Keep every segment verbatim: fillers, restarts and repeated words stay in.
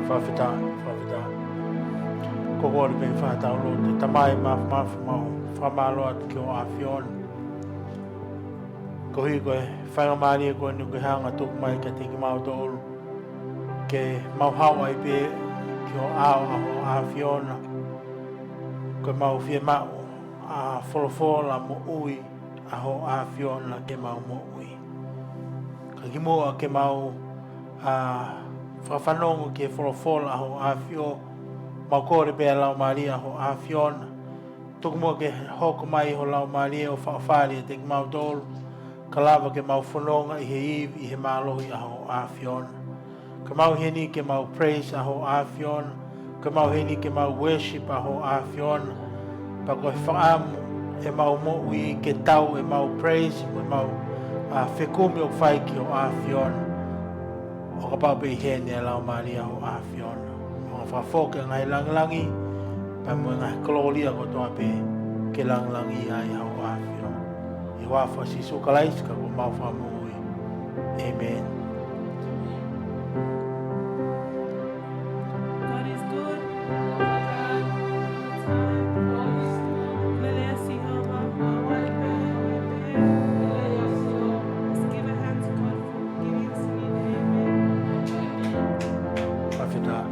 Fakafetaʻi, fakafetaʻi. Ko e kole pē ʻi he fakataha ʻo e lotu. Tamai Māfimafi, mau fakamālō atu ki hoʻo ʻAfiona. Koeʻuhi ko e faingamālie ko eni kuo ke hanga ʻo tuku mai kiate kimautolu ke mau haʻu ai pē ki ho ʻao ʻa hoʻo ʻAfiona. Ko ʻemau fiemaʻu ʻa e folofola moʻui ʻa hoʻo ʻAfiona ke mau moʻui. Ka kimuʻa ke mau, ā, fakafanongo ki he folofola ʻa hoʻo ʻAfio, mau kole pē ʻa e Laumālie ʻa hoʻo ʻAfiona. Tuku muʻa ke hoko mai ho Laumālie ʻo fafali ʻiate kimautolu, ka lava ke mau fononga ʻi he ivi, ʻi he mālohi ʻa hoʻo ʻAfiona. Ka mau ʻi heni ke mau praise ʻa hoʻo ʻAfiona. Ka mau ʻi heni ke mau worship ʻa hoʻo ʻAfiona. Pea ko e fakaʻamu ʻemau moʻui ke tau ʻemau praise mo ʻemau, ā, fekumi ʻoku fai ki hoʻo ʻAfiona. ʻO kapau pē ʻi heni ʻa e Laumālie ʻa hoʻo ʻAfiona, ʻo fakafoki ʻa e ngaahi langilangi, pea mo e ngaahi kolōlia kotoa pē ke langilangiʻia ai ʻa hoʻo ʻAfio. ʻI he huafa ʻo Sīsū Kalaisi ko homau Fakamoʻui. ʻĒmeni. God is good. All the time. Haleluya, Sihova. Let's give a hand to God for giving us a new day. Amen. Fakafetaʻi.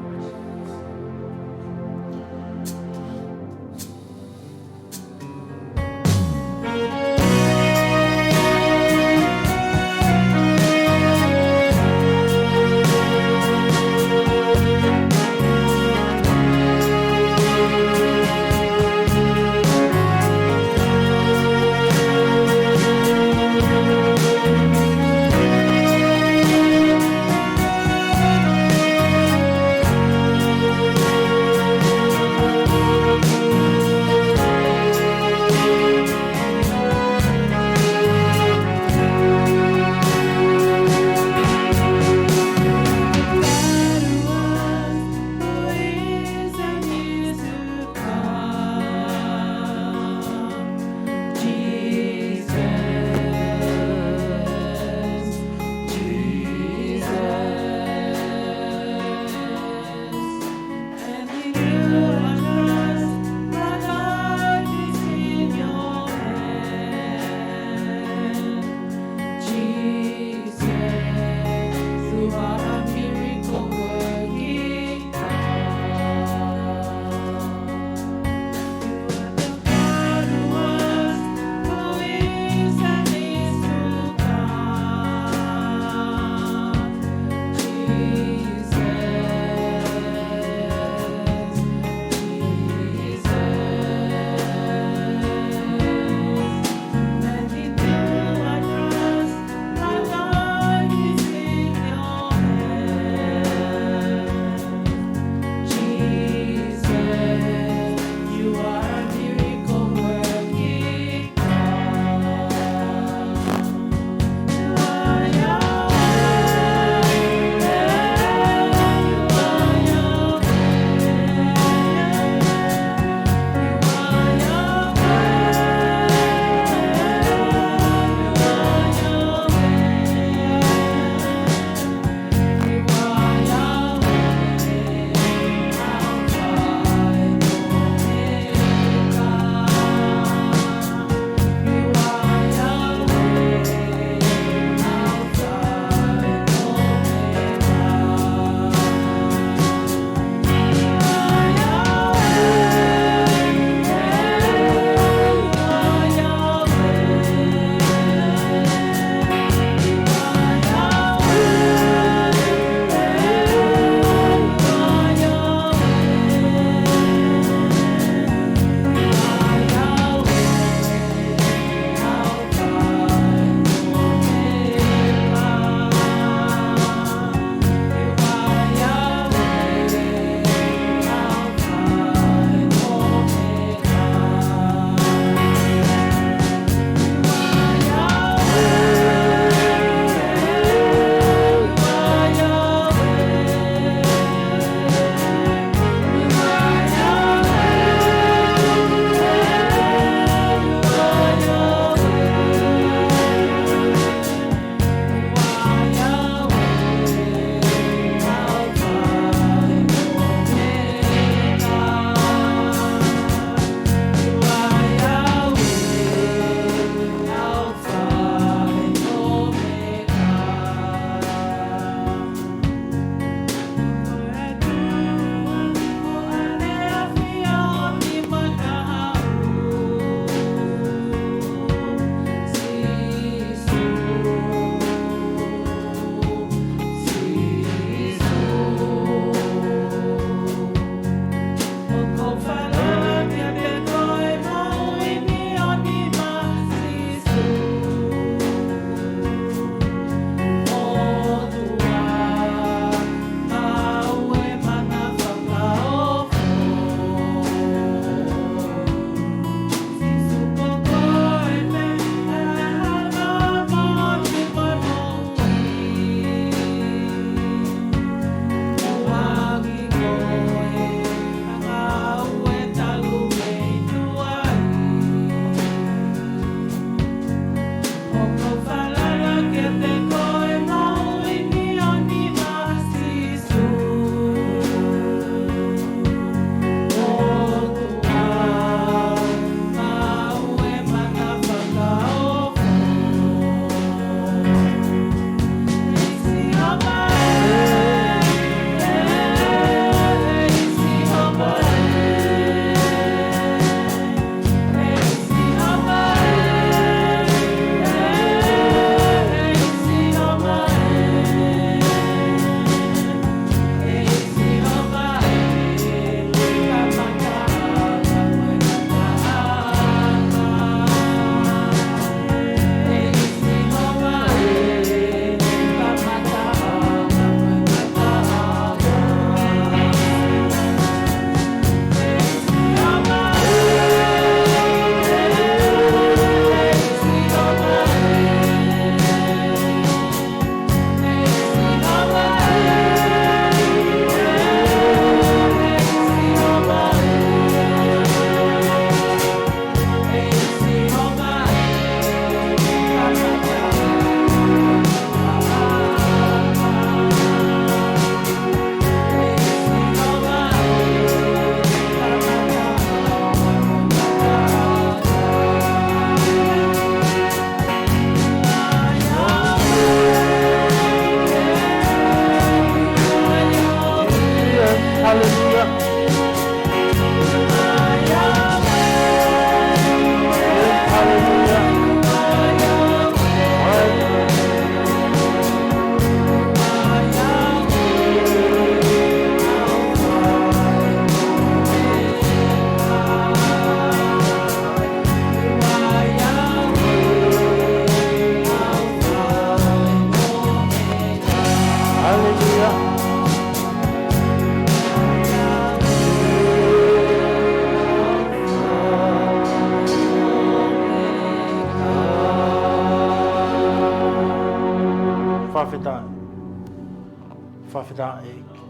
Fakafetaʻi ʻEiki.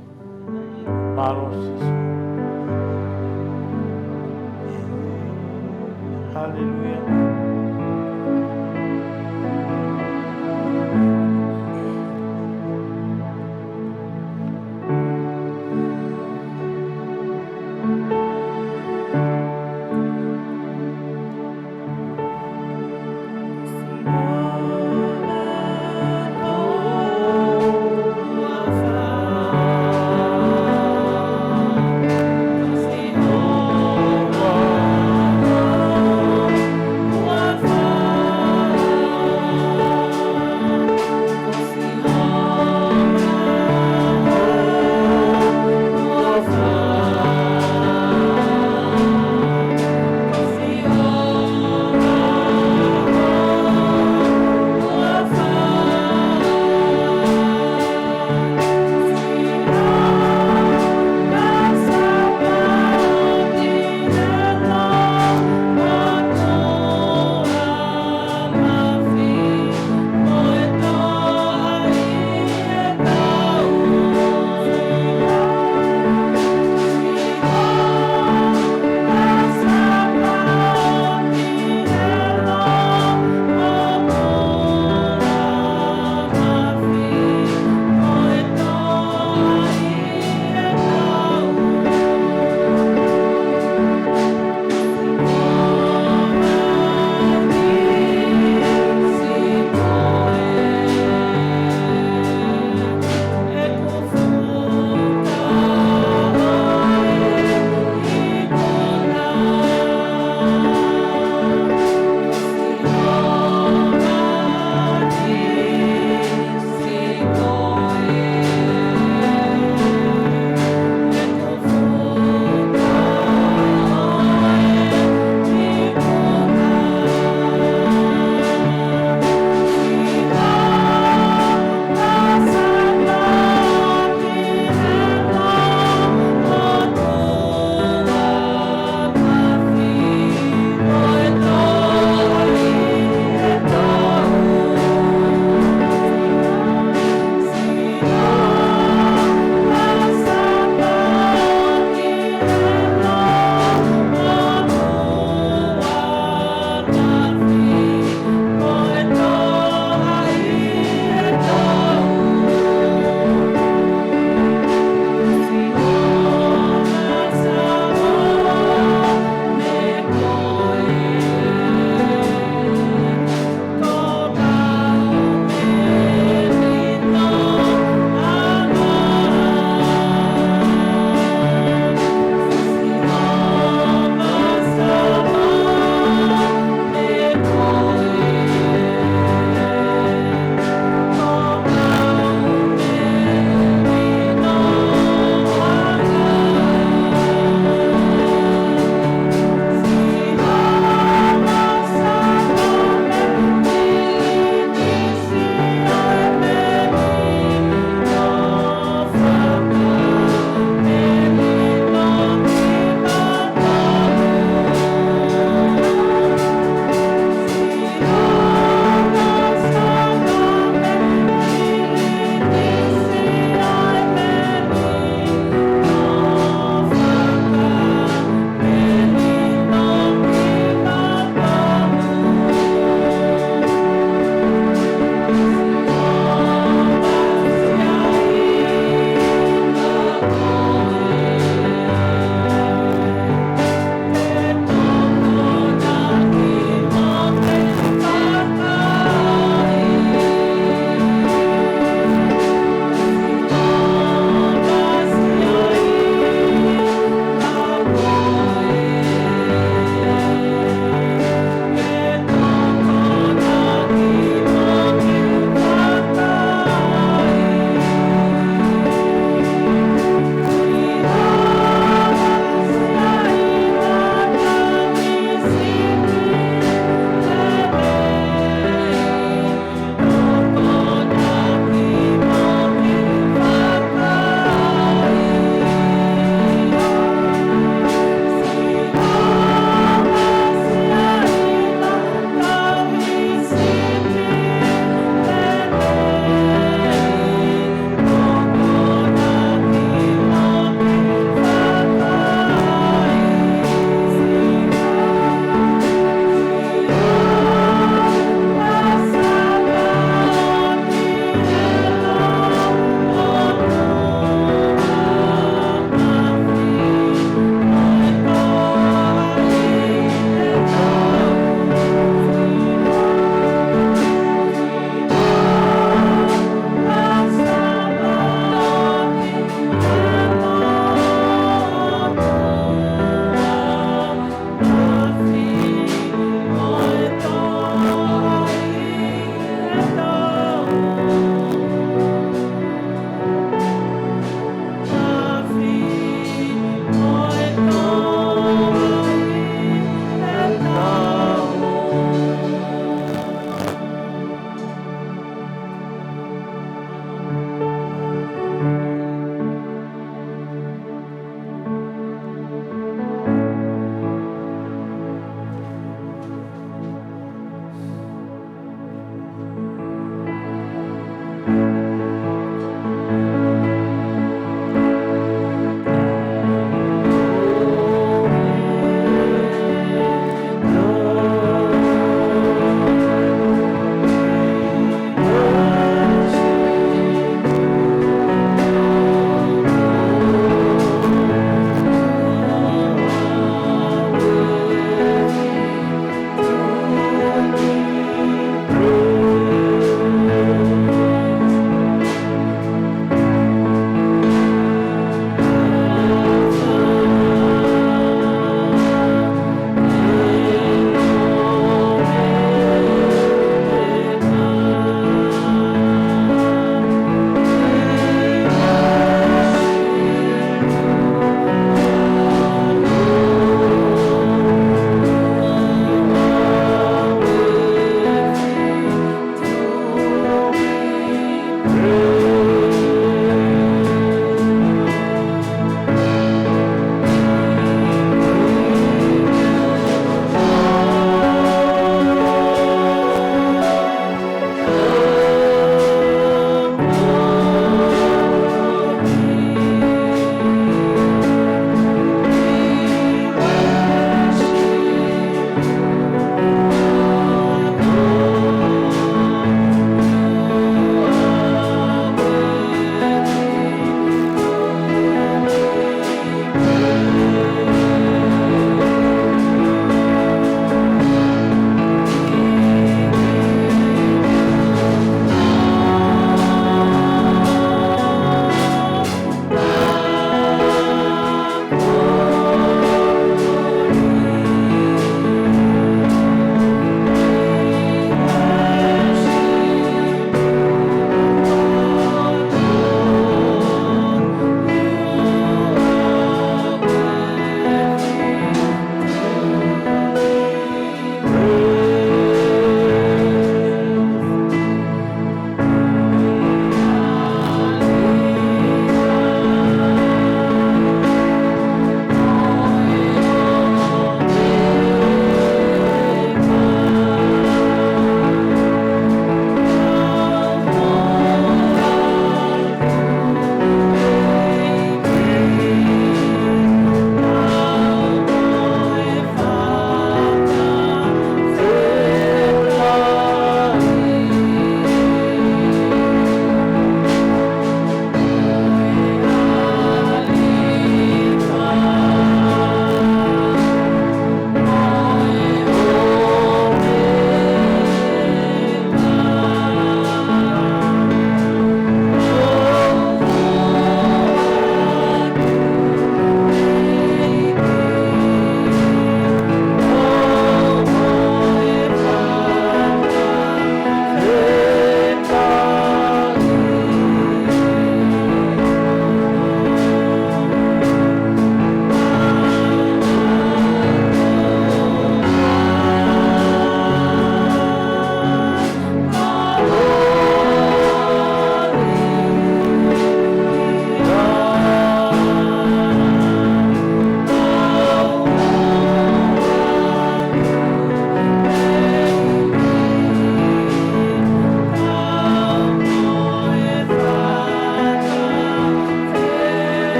Mālō Sīsū. Haleluia.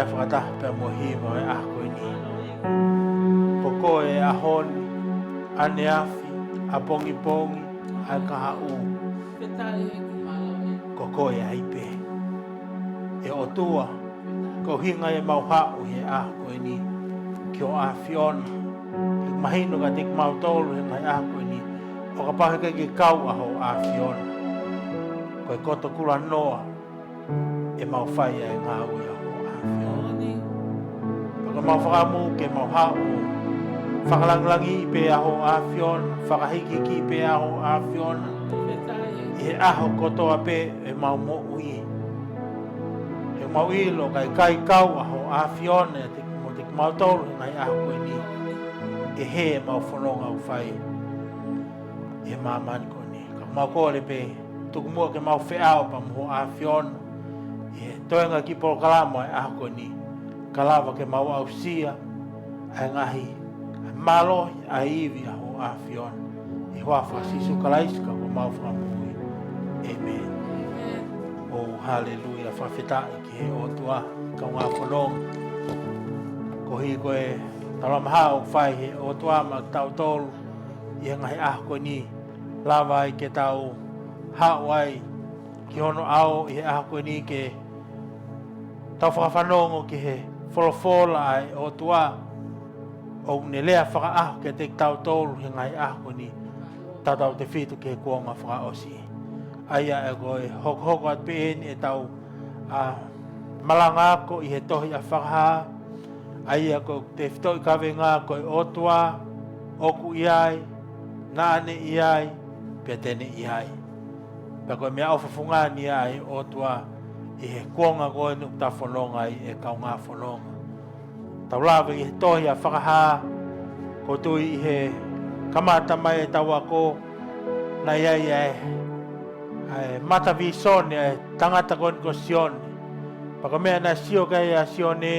Fakataha pea mo e hiva ʻo e ʻaho ko eni. Ko koe ʻa e ʻaho ni, ʻaneafi, ʻapongipongi, ʻa e kahaʻu. Ko koe ai pē. ʻE ʻOtua, ko e ʻuhinga ia ʻemau haʻu he ʻaho ko eni ki ho ʻAfiona. ʻOku mahino kiate kimautolu he ngaahi ʻaho ko eni, ʻo kapau he ʻikai ke kau ʻa ho ʻAfiona, ko e koto kulanoa ʻemau fai ʻa e ngāue ʻa ho ʻAfiona. Pea ko ʻemau fakaʻamu ke mau haʻu ʻo fakalangilangiʻi pē ʻa ho ʻAfiona, fakahīkihikiʻi pē ʻa ho ʻAfiona ʻi he ʻaho kotoa pē ʻemau moʻui. He mau ʻilo ka ʻikai kau ʻa ho ʻAfiona ʻiate kimautolu he ngaahi ʻaho ko eni, ʻe hē ʻemau fononga ʻoku fai ʻi he māmani ko eni. Ka mau kole pē, tuku muʻa ke mau feʻao pea mo ho ʻAfiona ʻi he toenga kiʻi polokalama ʻo e ʻaho ko eni, ka lava ke mau aʻusia ʻa e ngaahi mālohi ʻa e ivi ʻa ho ʻAfiona. ʻI he huafa ʻo Sīsū Kalaisi ko homau Fakamoʻui. ʻĒmeni. ʻOu, haleluia, fakafetaʻi ki he ʻOtua, kaungā fononga. Koeʻuhi ko e talamahaʻa ʻoku fai he ʻOtua maʻa kitautolu ʻi he ngaahi ʻaho ko eni, lava ai ke tau haʻu ai ki hono ʻao ʻi he ʻaho ko eni ke tau fakafanongo ki he folofola ʻa e ʻOtua ʻoku ne lea fakaʻaho kiate kitautolu he ngaahi ʻaho ko eni, tautautefito ki he kuonga fakaʻosi. ʻA ia ʻe ko e hokohoko atu pē eni ʻetau, ʻa, malanga ako ʻi he tohi ʻa Fakahā, ʻa ia ko e tefitoʻi kaveinga ko e ʻOtua ʻoku ʻi ai, naʻa ne ʻi ai, pea te ne ʻi ai. Pea ko e meʻaʻofa fungani ia ʻa e ʻOtua ʻi he kuonga ko eni ʻoku tau fononga ai ʻe kaungā fononga. Tau lave ʻi he tohi ʻa Fakahā, ʻoku ou tui ʻi he kamata mai ʻetau ako, naʻe ʻi ai ʻa e, ʻa e mata vīsone ʻa e tangata ko eni ko Sione. Pea ko e meʻa naʻe sio ki ai ʻa Sione,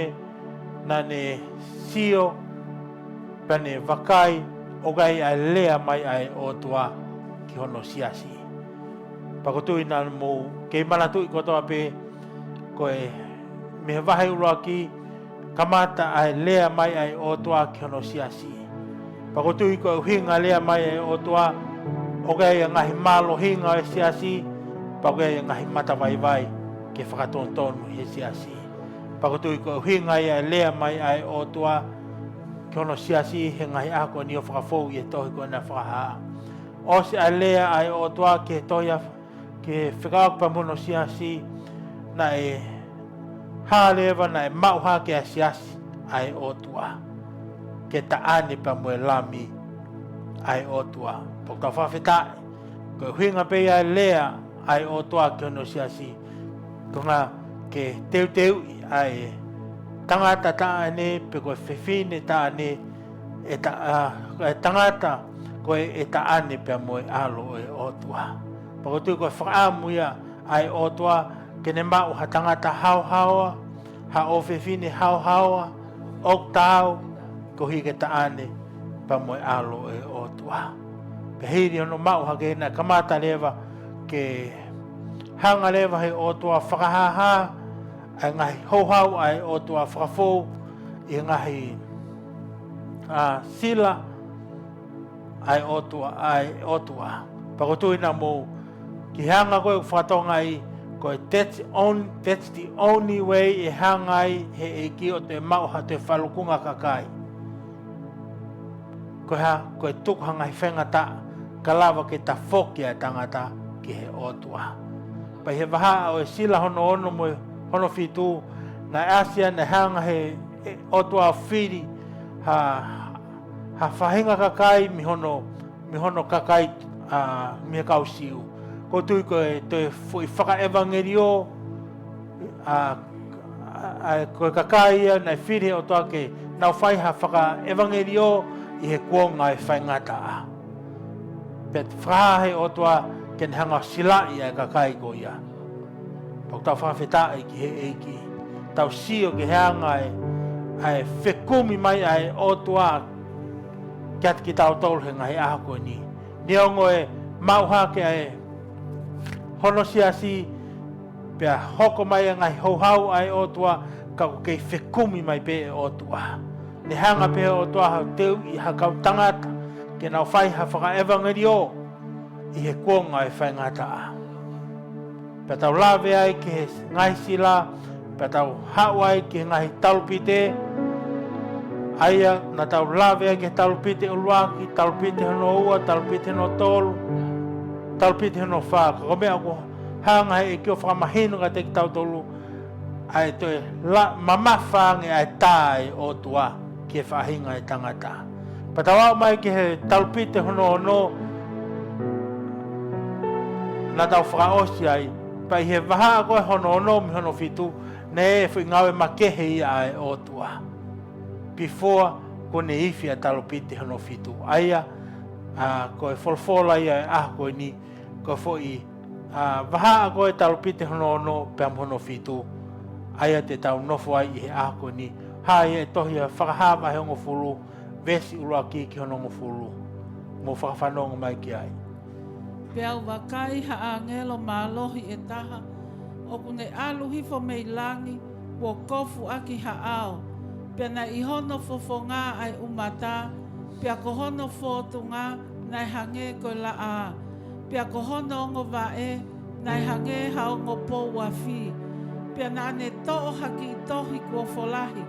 naʻa ne sio, pea ne vakai, ʻoku ʻi ai ʻa e lea mai ʻa e ʻOtua ki hono siasi. Pea ʻoku ou tui naʻa mou kei manatuʻi kotoa pē, ko e mei he vahe ʻuluaki, kamata ʻa e lea mai ʻa e ʻOtua ki hono siasi. Pea ʻoku ou tui ko e ʻuhinga lea mai ʻa e ʻOtua, ʻoku ʻi ai ʻa e ngaahi mālohinga ʻo e siasi, pea ʻoku ʻi ai ʻa e ngaahi matavaivai ke fakatonutonu he siasi. Pea ʻoku ou tui ko e ʻuhinga ia ʻa e lea mai ʻa e ʻOtua ki hono siasi he ngaahi ʻaho ko eni ʻo fakafou ʻi he tohi ko ena Fakahā. ʻOsi ʻa e lea ʻa e ʻOtua ki he tohi ʻa, ki he fekauʻaki pea mo hono siasi, naʻe hā leva, naʻe maʻu hake ʻa e siasi ʻa e ʻOtua ke taʻane pea mo e Lami ʻa e ʻOtua. Pea ʻoku tau fakafetaʻi, ko e ʻuhinga pē ia ʻa e lea ʻa e ʻOtua ki hono siasi, ko e ʻuhinga ke teuteuʻi ʻa e tangata taʻane pe ko e fefine taʻane, ʻe ta-, ʻa, ʻe tangata ko ē ʻe taʻane pea mo e ʻAlo ʻo e ʻOtua. Pea ʻoku ou tui ko e fakaʻamu ia ʻa e ʻOtua ke ne maʻu ha tangata haohaoa, ha ʻofefine haohaoa, ʻoku taau, koeʻuhi ke taʻane pea mo e ʻAlo ʻo e ʻOtua. Pea hili hono maʻu hake naʻe kamata leva ke hanga leva he ʻOtua ʻo fakahāhā ʻa e ngaahi houhau ʻa e ʻOtua, fakafou ʻi he ngaahi, ʻa, sila ʻa e ʻOtua, ʻa e ʻOtua. Pea ʻoku ou tui naʻa mou, ki he anga ko ē ʻoku fakatonga ai, ko e that's on-, that's the only way ʻe hanga ai he ʻEiki ʻo toe maʻu ha toe falukunga kakai. Ko e hā? Ko e tuku ha ngaahi faingataʻa, ka lava ke tafoki ʻa e tangata ki he ʻOtua. Pea ʻi he vahaʻa ʻo e Sila hono ono mo e hono fitu, naʻe ʻasi ai, naʻe hanga he, ʻe, ʻOtua ʻo fili ha, ha faʻahinga kakai mei hono, mei hono kakai, ʻa, mei he kau Siu. ʻOku ou tui ko e toe foʻi fakaʻevangeliō, ʻa, ʻa, ʻa, ko e kakai ia naʻe fili he ʻOtua ke nau fai ha fakaʻevangeliō ʻi he kuonga ʻo e faingataʻa. Pea fakahā he ʻOtua ke ne hanga ʻo silaʻi ʻa e kakai ko ia. Pea ʻoku tau fakafetaʻi ki he ʻEiki. Tau sio ki he anga ʻa e, ʻa e fekumi mai ʻa e ʻOtua kiate kitautolu he ngaahi ʻaho ko eni. Neongo e maʻu hake ʻa e hono siasi, pea hoko mai ʻa e ngaahi houhau ʻa e ʻOtua, Pea ʻoku kei fekumi mai pē ʻa e ʻOtua. Ne hanga pē ʻa e ʻOtua ʻo teuʻi ha kau tangata ke nau fai ha fakaʻevangeliō ʻi he kuonga ʻo e faingataʻa. Pea tau lave ai ki he ngaahi sila, pea tau haʻu ai ki he ngaahi talupite, ʻa ia naʻa tau lave ai ki he talupite ʻuluaki, talupite hono ua, talupite hono tolu, talupite hono fā. Ka ko e meʻa ʻoku hanga he ʻEiki ʻo fakamahino kiate kitautolu, ʻa e toe la-, mamafa ange ʻa e tā ʻa e ʻOtua ki he faʻahinga ʻo e tangata. Pea tau aʻu mai ki he talupite hono ono, naʻa tau fakaʻosi ai, pea ʻi he vahaʻa ko ē hono ono mei hono fitu, naʻe foʻi ngāue makehe ia ʻa e ʻOtua. Before kuo ne ifi ʻa e talupite hono fitu. ʻA ia, ʻa, ko e folofola ia ʻo e ʻaho ko eni, ko e foʻi, ʻa, vahaʻa ko ē talupite hono ono pea mo hono fitu. ʻA ia te tau nofo ai ʻi he ʻaho ko eni. Hā ʻi he tohi ʻa Fakahā vahe hongofulu, veesi ʻuluaki ki hono hongofulu. Mou fakafanongo mai ki ai. Pea u vakai ha ʻāngelo mālohi ʻe taha, ʻoku ne ʻalu hifo mei langi, kuo kofu ʻaki ha ʻao, pea naʻe ʻi hono fofonga ʻa e ʻumata, pea ko hono fōtunga naʻe hangē ko e laʻā, pea ko hono ongo vaʻe naʻe hangē ha ongo pou afi. Pea naʻa ne toʻo ha kiʻi tohi kuo folahi,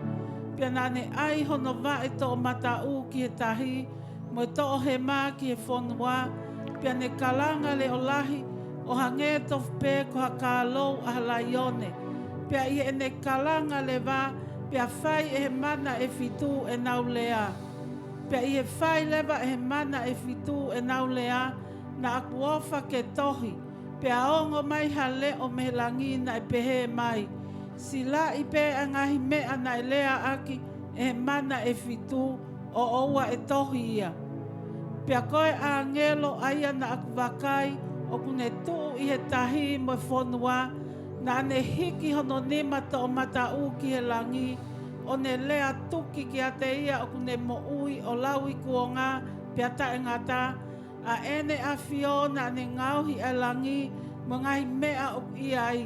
pea naʻa ne ʻai hono vaʻe toʻomataʻu ki he tahi, mo e toʻohema ki he fonua, pea ne kalanga leʻo lahi ʻo hangē tofu pē ko ha kālou ʻa ha laione. Pea ʻi heʻene kalanga leva, pea fai ʻe he mana ʻe fitu ʻenau lea. Pea ʻi he fai leva ʻe he mana ʻe fitu ʻenau lea, naʻa ku ʻofa ke tohi, pea ongo mai ha leʻo mei he langi naʻe pehē mai, Silaʻi pē ʻa e ngaahi meʻa naʻe leaʻaki ʻe he mana ʻe fitu, ʻo ʻoua ʻe tohi ia. Pea ko e ʻāngelo ʻa ia naʻa ku vakai ʻoku ne tuʻu ʻi he tahi mo e fonua, naʻa ne hiki hono nima toʻomataʻu ki he langi, ʻo ne lea tuki kiate ia ʻoku ne moʻui ʻo lauikuonga pea taʻengata, ʻa ʻEne ʻAfio naʻa ne ngaohi ʻa e langi mo e ngaahi meʻa ʻoku ʻi ai,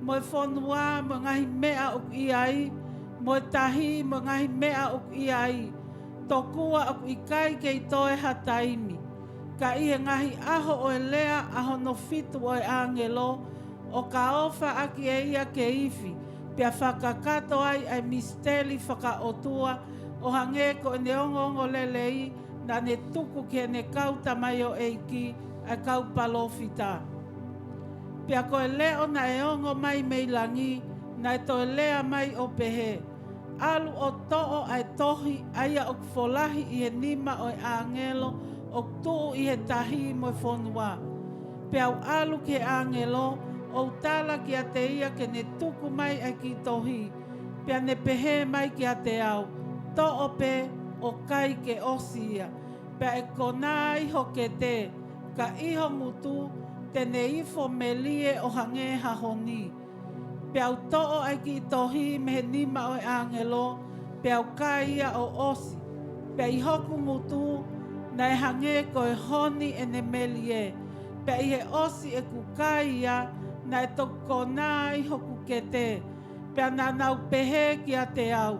mo e fonua mo e ngaahi meʻa ʻoku ʻi ai, mo e tahi mo e ngaahi meʻa ʻoku ʻi ai, tokua ʻoku ʻikai kei toe ha taimi. Ka ʻi he ngaahi ʻaho ʻo e lea ʻa hono fitu ʻo e ʻāngelo, ʻo ka ʻofa ʻaki ʻe ia ke ifi, pea fakakakato ai ʻa e misiteli fakaʻotua, ʻo hangē ko ʻene ongoongolelei naʻa ne tuku ki heʻene kau tamaioʻeiki ʻa e kau palōfita. Pea ko e leʻo naʻe ongo mai mei langi, naʻe toe lea mai ʻo pehē, ʻAlu ʻo toʻo ʻa e tohi ʻa ia ʻoku folahi ʻi he nima ʻo e ʻāngelo ʻoku tuʻu ʻi he tahi mo e fonua. Pea u ʻalu ki he ʻāngelo, ʻo u tala kiate ia ke ne tuku mai ʻa e kiʻi tohi. Pea ne pehē mai kiate au, Toʻo pē, ʻo kai ke ʻosi ia, pea ʻe kona ai ho kete, ka ʻi ho ngutu te ne ifo melie ʻo hangē ha honi. Pea u toʻo ʻa e kiʻi tohi mei he nima ʻo e ʻāngelo, pea u kai ia ʻo ʻosi. Pea ʻi hoku ngutu naʻe hangē ko e honi ʻene melie, pea ʻi he ʻosi ʻeku kai ia naʻe toki kona ai hoku kete. Pea naʻa nau pehē kiate au,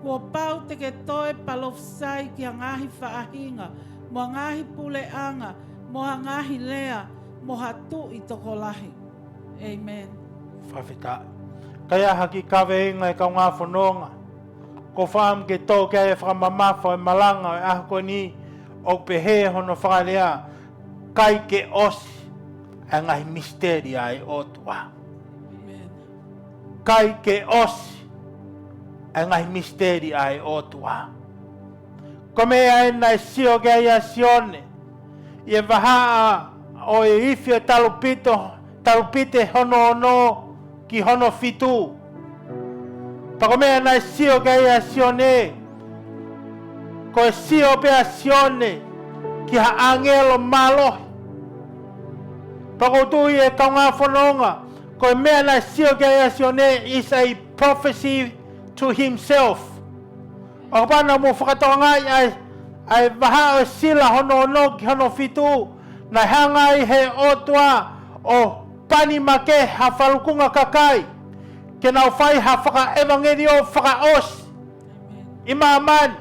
Kuo pau te ke toe palōfisai ki ha ngaahi faʻahinga, mo ha ngaahi puleʻanga, mo ha ngaahi lea, mo ha tuʻi tokolahi. ʻĒmeni. Fakafetaʻi. Ka ʻi ai ha kiʻi kaveinga ʻe kaungā fononga, ʻoku ou fakaʻamu ke tō ki ai e fakamamafa ʻo e malanga ʻo e ʻaho ko eni, ʻoku pehē hono fakalea, Kai ke ʻosi ʻa e ngaahi misiteli ʻa e ʻOtua. ʻĒmeni. Kai ke ʻosi ʻa e ngaahi misiteli ʻa e ʻOtua. Ko e meʻa ē naʻe sio ki ai ʻa Sione ʻi he vahaʻa ʻo e ifi ʻo e talupite, talupite hono ono ki hono fitu. Pea ko e meʻa naʻe sio ki ai ʻa Sione, ko e sio pē ʻa Sione ki ha ʻāngelo mālohi. Pea ʻoku ou tui ʻe kaungā fononga, ko e meʻa naʻe sio ki ai ʻa Sione is a prophecy to himself. ʻO kapau naʻa mou fakatokangaʻi ʻa e, ʻa e vahaʻa ʻo e sila hono ono ki hono fitu, naʻe hanga ai he ʻOtua ʻo pani makehe ha falukunga kakai, ke nau fai ha fakaʻevangeliō fakaʻosi ʻi māmani.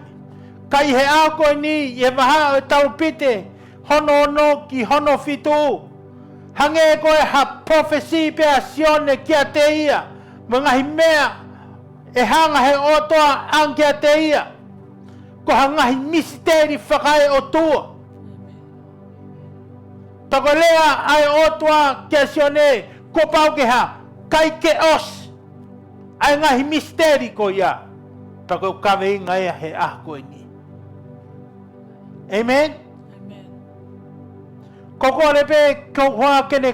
Ka ʻi he ʻaho ko eni, ʻi he vahaʻa ʻo e talupite hono ono ki hono fitu, hangē ko e ha prophecy pē ʻa Sione kiate ia, mo e ngaahi meʻa ʻe hanga he ʻOtua ʻo ʻoange kiate ia, ko ha ngaahi misiteli fakaeʻotua. Pea ko e lea ʻa e ʻOtua kia Sione, kuo pau ke hā? ʻIkai ke ʻosi ʻa e ngaahi misiteli ko ia. Pea ko e kaveinga ia he ʻaho ko eni. Amen? Amen. Ko e kole pē ke u hanga ke ne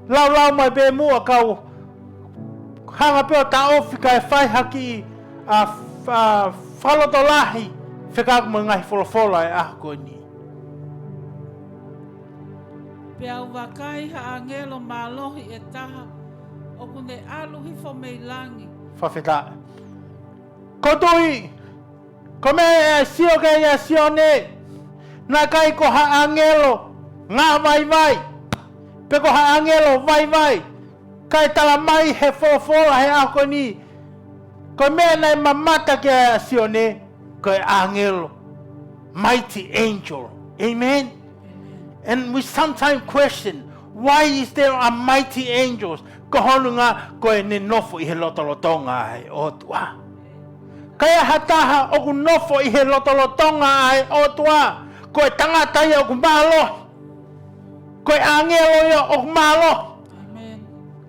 laulau mai pē muʻa, kau hanga pē ʻo taʻofi kae fai ha kiʻi, ʻa, ʻa, fakalotolahi fekauʻaki mo e ngaahi folofola ʻo e ʻaho ko eni. Pea u vakai ha ʻāngelo mālohi ʻe taha ʻoku ne ʻalu hifo mei langi. Fakafetaʻi. Ko e tui, ko e meʻa ʻe sio ki ai ʻa Sione, naʻe ʻikai ko ha ʻāngelo ngāvaivai, pe ko ha ʻāngelo vaivai, kae tala mai he folofola he ʻaho ko eni, ko e meʻa naʻe mamata ki ai ʻa Sione, ko e ʻāngelo, mighty angel. Amen? And we sometimes question, why is there a mighty angels? Ko hono ʻuhinga ko ʻene nofo ʻi he lotolotonga ʻa e ʻOtua. Ka ʻi ai ha taha ʻoku nofo ʻi he lotolotonga ʻa e ʻOtua, ko e tangata ia ʻoku mālohi. Ko e ʻāngelo ia ʻoku mālohi. Amen.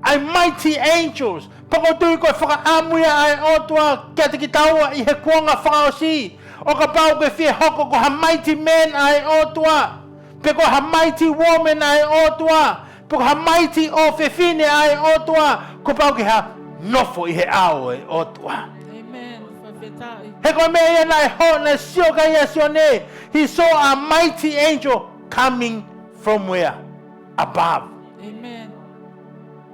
ʻA e mighty angels. Pea ʻoku ou tui ko e fakaʻamu ia ʻa e ʻOtua kiate kitaua ʻi he kuonga fakaʻosi. ʻO kapau ʻoku ke fie hoko ko ha mighty man ʻa e ʻOtua, pe ko ha mighty woman ʻa e ʻOtua, pe ko ha mighty ʻofefine ʻa e ʻOtua, kuo pau ke hā? Nofo ʻi he ʻao ʻo e ʻOtua. Amen. Fakafetaʻi. He ko e meʻa ia naʻe hō, naʻe sio ki ai ʻa Sione, he saw a mighty angel coming from where? Above. Amen.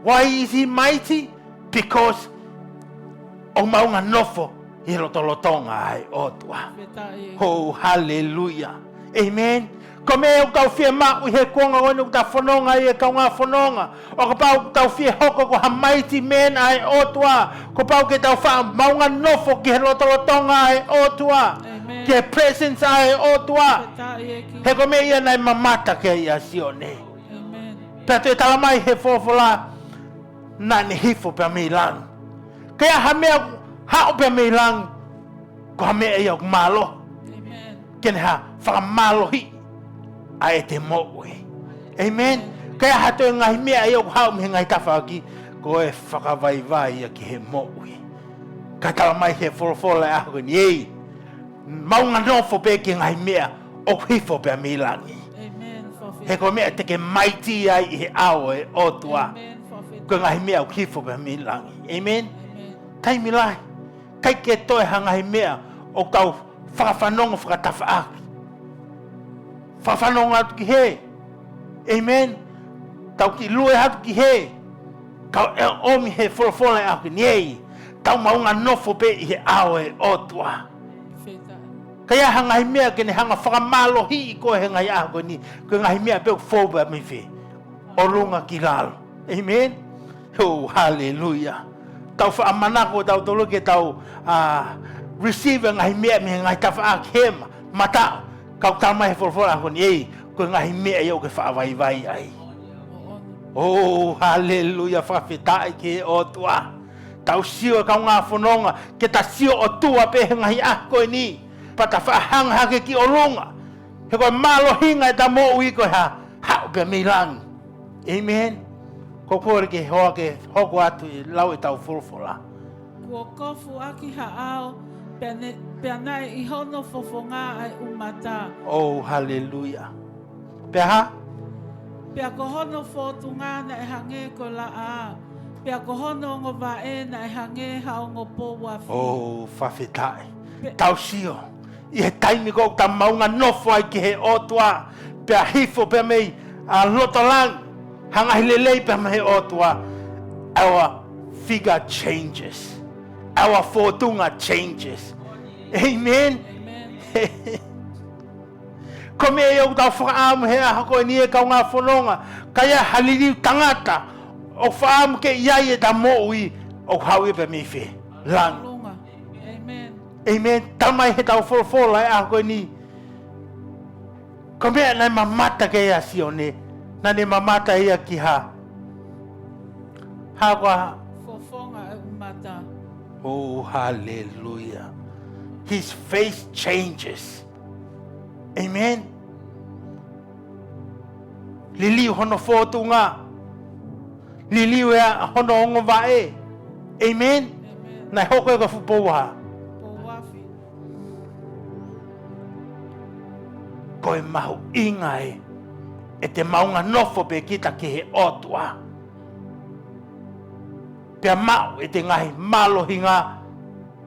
Why is he mighty? Because ʻoku maʻunga nofo ʻi he lotolotonga ʻa e ʻOtua. Fakafetaʻi. Oh, hallelujah. Amen. Ko e meʻa ʻoku tau fiemaʻu ʻi he kuonga ko eni ʻoku tau fononga ai, ʻe kaungā fononga. ʻO kapau ʻoku tau fie hoko ko ha mighty man ʻa e ʻOtua, kuo pau ke tau faʻa maʻunga nofo ki he lotolotonga ʻa e ʻOtua. Amen. Ki he presence ʻa e ʻOtua. Fakafetaʻi ʻEiki. He ko e meʻa ia naʻe mamata ki ai ʻa Sione. Amen. Pea toe tala mai he folofola, naʻa ne hifo pea mei langi. Ka ʻi ai ha meʻa ʻoku haʻu pea mei langi, ko ha meʻa ia ʻoku mālohi. Amen. Ke ne hā? Fakamālohiʻi ʻa ʻete moʻui. Amen. Ka ʻi ai ha toe ngaahi meʻa ia ʻoku haʻu mei he ngaahi tafaʻaki, ko e fakavaivai ia ki he moʻui. Ka tala mai he folofola ʻo e ʻaho ko eni, ei, maʻunga nofo pē ki he ngaahi meʻa ʻoku hifo pea mei langi. Amen. He ko e meʻa te ke mighty ai ʻi he ʻao ʻo e ʻOtua. Amen. Ko e ngaahi meʻa ʻoku hifo pea mei langi. Amen. Amen. Taimi lahi, ʻikai ke toe ha ngaahi meʻa ʻoku tau fakafanongo fakatafaʻaki. Fakafanongo atu ki hē. Amen. Tau kiʻi lue atu ki hē. Ka ʻoku ʻomi he folofola ʻo e ʻaho ko eni, ei, tau maʻunga nofo pē ʻi he ʻao ʻo e ʻOtua. Fakafetaʻi. Ka ʻi ai ha ngaahi meʻa ke ne hanga fakamālohiʻi koe he ngaahi ʻaho ko eni, ko e ngaahi meʻa pē ʻoku fou pē mei fē? ʻOlunga ki lalo. Amen. Oh, hallelujah. Tau faʻa manako tautolu ke tau, ah, receive e ngaahi meʻa mei he ngaahi tafaʻaki hema, mataʻu. Ka ʻoku tala mai he folofola ʻo e ʻaho ko eni, ei, ko e ngaahi meʻa ia ʻoku ke faʻa vaivai ai. Oh, hallelujah, fakafetaʻi ki he ʻOtua. Tau sio e kaungā fononga, ke ta sio ʻOtua pē he ngaahi ʻaho ko eni. Pea ta faʻa hanga hake ki ʻolunga. He ko e mālohinga ʻeta moʻui ko e hā? Haʻu pē mei langi. Amen. Ko e kole ke hoa ke hoko atu e lau ʻetau folofola. Kuo kofu ʻaki ha ʻao, pea ne, pea naʻe ʻi hono fofonga ʻa e ʻumata. Oh, hallelujah. Pea hā? Pea ko hono fōtunga naʻe hangē ko e laʻā, pea ko hono ongo vaʻe naʻe hangē ha ongo pou afi. Oh, fakafetaʻi. Pe- Tau sio. ʻI he taimi ko ē ʻoku ta maʻunga nofo ai ki he ʻOtua, pea hifo pea mei, ah, loto langi, hanga ʻo lelei pea mei he ʻOtua, our figure changes, our fōtunga changes. Amen. Amen. Ko e meʻa ia ʻoku tau fakaʻamu he ʻaho ko eni e kaungā fononga, ka ʻi ai ha liliu tangata ʻoku fakaʻamu ke ʻi ai ʻeta moʻui, ʻOku haʻu ia pē mei fē? Langi. Lunga. Amen. Amen. Talamai heʻetau folofola ʻi he ʻaho ko eni, ko e meʻa naʻe mamata ki ai ʻa Sione, naʻa ne mamata ia ki ha, ha ko ha fofonga ʻoku mata. Oh, hallelujah. His face changes. Amen. Liliu hono fōtunga. Liliu ʻa hono ongo vaʻe. Amen. Amen. Naʻe hoko ia ko e fuʻu pou afi. Pou afi. Ko e mahuʻinga ē, ʻe te maʻu ngaahi nofo pē kita ki he ʻOtua. Pea maʻu ʻete ngaahi mālohinga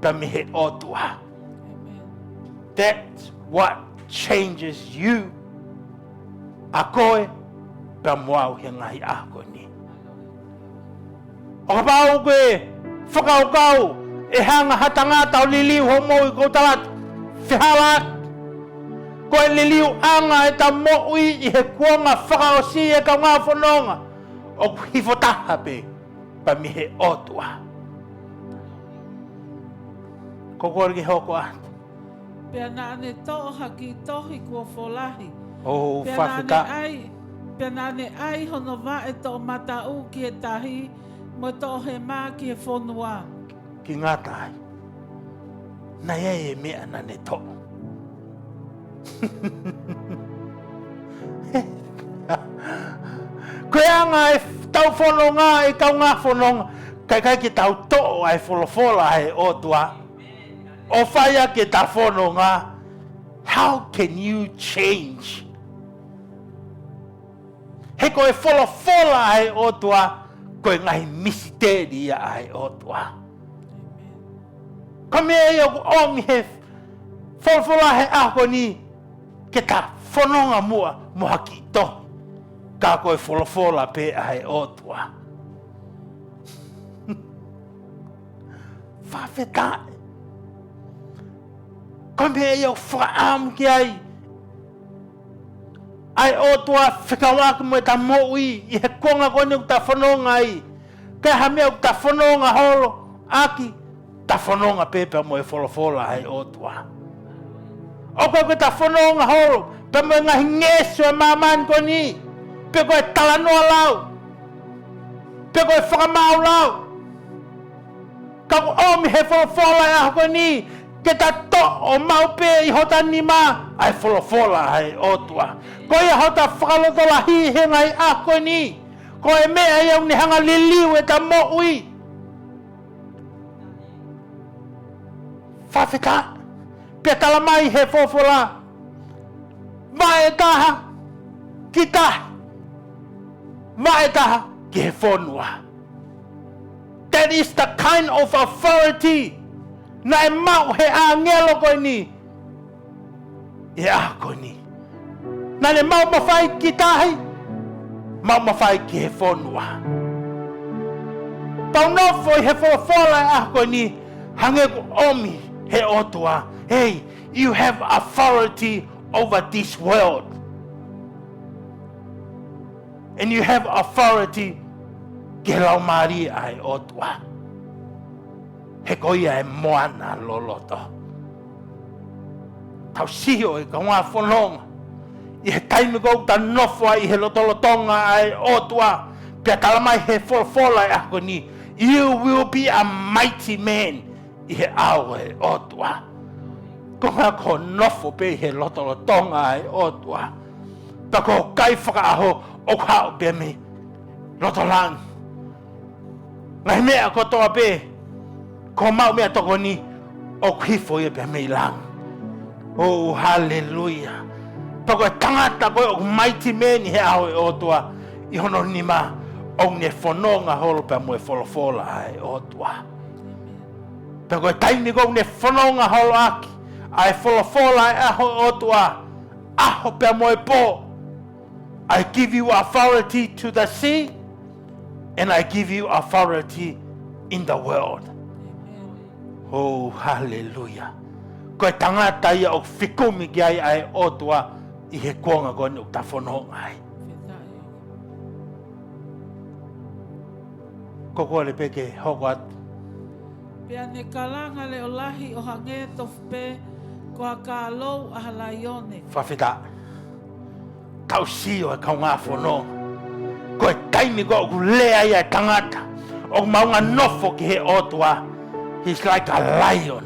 pē mei he ʻOtua. Amen. That's what changes you. ʻA koe pea mo au he ngaahi ʻaho ko eni. ʻO kapau ʻoku ke fakakaukau ʻe hanga ha tangata ʻo liliu hoʻo moʻui, ʻoku ou tala atu, fehālaaki. Ko e liliuʻanga ʻeta moʻui ʻi he kuonga fakaʻosi ʻe kaungā fononga, ʻoku hifo taha pē pē mei he ʻOtua. Ko e kole ke hoko atu. Pea naʻa ne toʻo ha kiʻi tohi kuo folahi. Oh, fakafetaʻi. Pea naʻa ne ʻai, pea naʻa ne ʻai hono vaʻe toʻomataʻu ki he tahi, mo e toʻohema ki he fonua. Ki ngata ai. Naʻe ʻi ai e meʻa naʻa ne toʻo. Ko e anga ʻetau fononga, ʻe kaungā fononga, ka ʻikai ke tau toʻo ʻa e folofola ʻa e ʻOtua ʻo fai ʻaki ʻeta fononga, how can you change? He ko e folofola ʻa e ʻOtua, ko e ngaahi misiteli ia ʻa e ʻOtua. Ko e meʻa ia ʻoku ʻomi he folofola he ʻaho ko eni, ke ta fononga muʻa mo ha kiʻi tohi, ka ko e folofola pē ʻa e ʻOtua. Fakafetaʻi. Ko e meʻa ia ʻoku fakaʻamu ki ai ʻa e ʻOtua fekauʻaki mo ʻeta moʻui ʻi he kuonga ko eni ʻoku ta fononga ai. Ka ʻi ha meʻa ʻoku ta fononga holo ʻaki, ta fononga pē pea mo e folofola ʻa e ʻOtua. ʻOku ʻikai ke ta fononga holo pea mo e ngaahi ngeʻesi ʻo e māmani ko eni, pe ko e talanoa lau, pe ko e fakamaau lau. Ka ʻoku ʻomi he folofola ʻi he ʻaho ko eni, ke ta toʻo maʻu pē ʻi hota nima ʻa e folofola ʻa e ʻOtua. Ko ia hota fakalotolahi he ngaahi ʻaho ko eni. Ko e meʻa ia ʻoku ne hanga liliu ʻeta moʻui. Fakafetaʻi. Pea talamai he folofola, vaʻe taha ki tahi, vaʻe taha ki he fonua. That is the kind of authority naʻe maʻu he ʻāngelo ko eni ʻi he ʻaho ko eni. Naʻa ne maʻu mafai ki tahi, maʻu mafai ki he fonua. Tau nofo ʻi he folofola ʻi he ʻaho ko eni, hangē ko e ʻomi he ʻOtua. Hey, you have authority over this world. And you have authority ki he laumālie ʻa e ʻOtua. He ko ia e moana loloto. Tau sio ʻe kaungā fononga, ʻi he taimi ko ē ʻoku ta nofo ai ʻi he lotolotonga ʻa e ʻOtua, pea talamai he folofola ʻi he ʻaho ko eni, you will be a mighty man ʻi he ʻao ʻo e ʻOtua. Ko e anga ko e nofo pē ʻi he lotolotonga ʻa e ʻOtua. Pea ko e kai fakaʻaho ʻoku haʻu pē mei loto langi. Ngaahi meʻa kotoa pē, ko e maʻu meʻatokoni ʻoku hifo ia pē mei langi. Oh, hallelujah. Pea ko e tangata ko ē ʻoku mighty man ʻi he ʻao ʻo e ʻOtua, ʻi hono nima ʻoku ne fononga holo pea mo e folofola ʻa e ʻOtua. Pea ko e taimi ko ē ʻoku ne fononga holo ʻaki ʻa e folofola ʻa e ʻao ʻo e ʻOtua, ʻaho pea mo e pō. I give you authority to the sea, and I give you authority in the world. Oh, hallelujah. Ko e tangata ia ʻoku fekumi ki ai ʻa e ʻOtua ʻi he kuonga ko eni ʻoku ta fononga ai. Ko e kole pē ke hoko atu. Pea ne kalanga leʻo lahi ʻo hangē tofu pē ko ha kālou ʻa ha laione. Fakafetaʻi. Tau sio e kaungā fononga. Ko e taimi ko ē ʻoku lea ai e tangata ʻoku maunga nofo ki he ʻOtua, he's like a lion.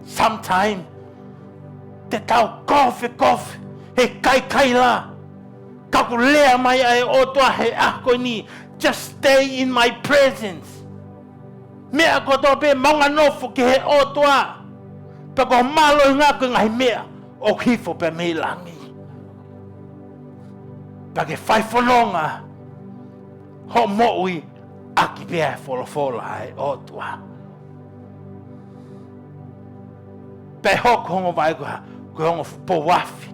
Sometimes te tau kofe kofe he kaikaila. Ka ʻoku lea mai ʻa e ʻOtua he ʻaho ko eni, just stay in my presence. Meʻa kotoa pē maunga nofo ki he ʻOtua. Pea ko e mālohi ngā ko e ngaahi meʻa ʻoku hifo pē mei langi. Pea ke fai fononga hoʻo moʻui ʻaki pē ʻa e folofola ʻa e ʻOtua. Pea hoko hongo vai ko ha, ko hongo pou afi.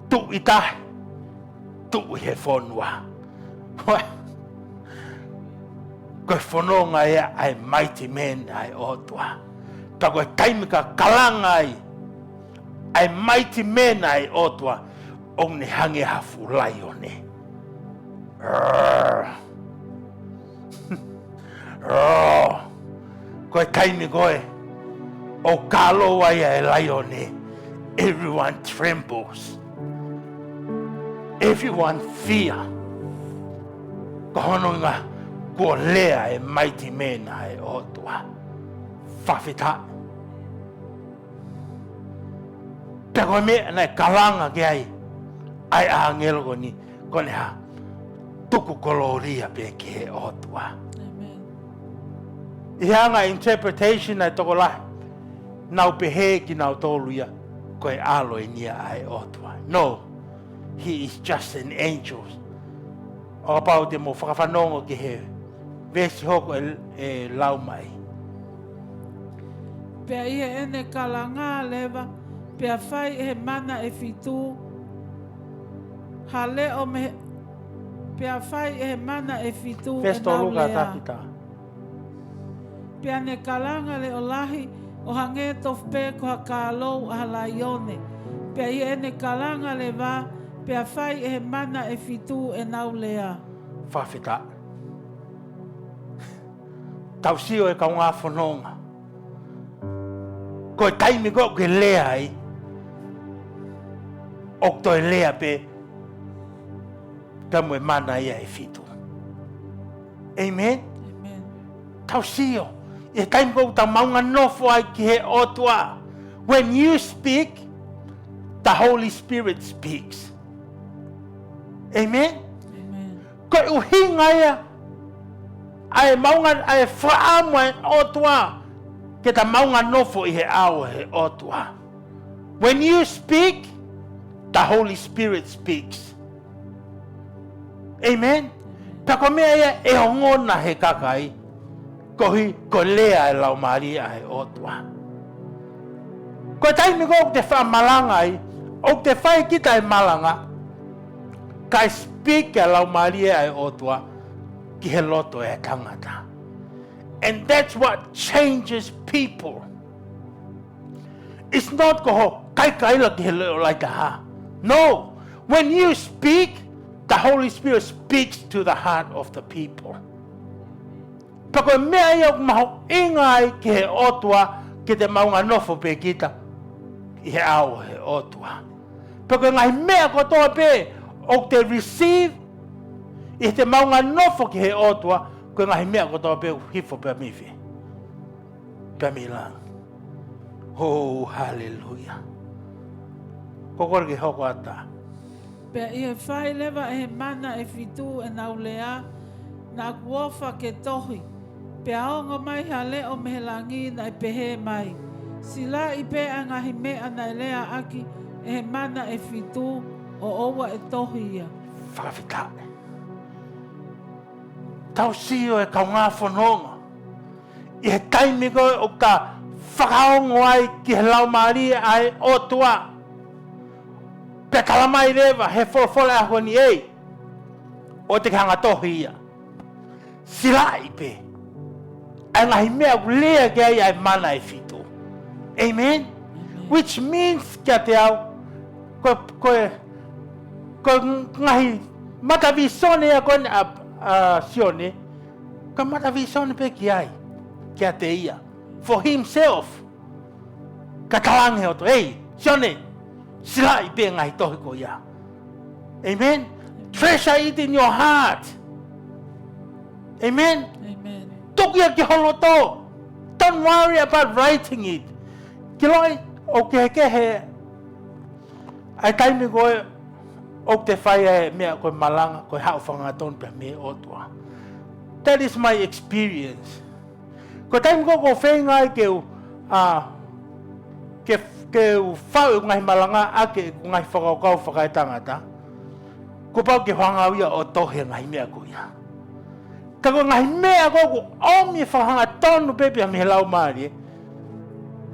Tuʻu ʻi tahi, tuʻu ʻi he fonua. Ko e fononga ia ʻa e mighty man ʻa e ʻOtua. Pea ko e taimi ka kalanga ai ʻa e mighty man ʻa e ʻOtua, ʻoku ne hangē ha fuʻu laione. Roar. Roar. Ko e taimi ko ē ʻoku kālou ai ʻa e laione, everyone trembles. Everyone fear. Ko hono ʻuhinga kuo lea e mighty man ʻa e ʻOtua. Fakafetaʻi. Pea ko e meʻa naʻe kalanga ki ai ʻa e ʻāngelo ko eni, ko ʻene hā, tuku kolōlia pē ki he ʻOtua. ʻĒmeni. ʻI he anga interpretation ʻa e tokolahi, nau pehē kinautolu ia ko e ʻAlo eni ia ʻa e ʻOtua. No, he is just an angel. ʻO kapau te mou fakafanongo ki he veesi hoko ʻe, ʻe lau mai. Pea ʻi heʻene kalanga leva, pea fai ʻe he mana ʻe fitu ha leʻo mei he, pea fai ʻe he mana ʻe fitu ʻenau lea. Veesi tolu ka takita. Pea ne kalanga leʻo lahi ʻo hangē tofu pē ko ha kālou ʻa ha laione. Pea ʻi heʻene kalanga leva, pea fai ʻe he mana ʻe fitu ʻenau lea. Fakafetaʻi. Tau sio e kaungā fononga. Ko e taimi ko ē ʻoku ke lea ai, ʻoku toe lea pē pea mo e mana ia ʻe fitu. ʻĒmeni? ʻĒmeni. Tau sio, ʻi he taimi ko ē ʻoku tau maunga nofo ai ki he ʻOtua. When you speak, the Holy Spirit speaks. ʻĒmeni? ʻĒmeni. Ko e ʻuhinga ia ʻa e maunga, ʻa e fakaʻamu ʻa e ʻOtua, ke ta maunga nofo ʻi he ʻao ʻo e ʻOtua. When you speak, the Holy Spirit speaks. ʻĒmeni. Pea ko e meʻa ia ʻe ongona he kakai, koeʻuhi ko e lea e Laumālie ʻa e ʻOtua. Ko e taimi ko ē ʻoku te fakamalanga ai, ʻoku te fai kita e malanga, kae speak e Laumālie ʻa e ʻOtua ki he loto ʻo e tangata. And that's what changes people. It's not ko hoʻo kaikaila ki he leʻo laitaha. No. When you speak, the Holy Spirit speaks to the heart of the people. Pea ko e meʻa ia ʻoku mahuʻinga ai ki he ʻOtua, ke te maunga nofo pē kita ʻi he ʻao ʻo e ʻOtua. Pea ko e ngaahi meʻa kotoa pē ʻoku te receive ʻi heʻete maunga nofo ki he ʻOtua, ko e ngaahi meʻa kotoa pē ʻoku hifo pē mei fē? Pea mei langi. Oh, hallelujah. Ko e kole ke hoko atu. Pea ʻi he fai leva ʻe he mana ʻe fitu ʻenau lea, naʻa ku ʻofa ke tohi. Pea ongo mai ha leʻo mei he langi naʻe pehē mai, Silaʻi pē ʻa e ngaahi meʻa naʻe leaʻaki ʻe he mana ʻe fitu, ʻo ʻoua ʻe tohi ia. Fakafetaʻi. Tau sio e kaungā fononga. ʻI he taimi ko ē ʻoku ta fakaongo ai ki he Laumālie ʻa e ʻOtua, pea tala mai leva he folofola ʻaho ni, ʻe, ʻoua te ke hanga tohi ia. Silaʻi pē ʻa e ngaahi meʻa ʻoku lea ki ai ʻa e mana ʻe fitu. ʻĒmeni? ʻĒmeni. Which means kiate au, ko, ko, ko e ngaahi mata vīsone ia ko eni ʻa, ʻa Sione, ka mata vīsone pē ki ai, kiate ia, for himself. Ka talaange ʻe he ʻOtua, "Ei, Sione, silaʻi pē ngaahi tohi ko ia." Amen. Treasure it in your heart. Amen. Amen. Tuku ia ki ho loto. Don't worry about writing it. Ke ʻiloʻi, ʻoku kehekehe ʻa e taimi ko ē ʻoku te fai ai e meʻa ko e malanga, ko e haʻu fakahangatonu pē mei he ʻOtua. That is my experience. Ko e taimi ko ē ʻoku ou feinga ai ke u, ʻa, ke, ke u faʻu e ngaahi malanga ʻaki e ngaahi fakakaukau fakaetangata, kuo pau ke u hanga au ia ʻo tohi e ngaahi meʻa ko ia. Ka ko e ngaahi meʻa ko ē ʻoku ʻomi e fakahangatonu pē pea mei he Laumālie,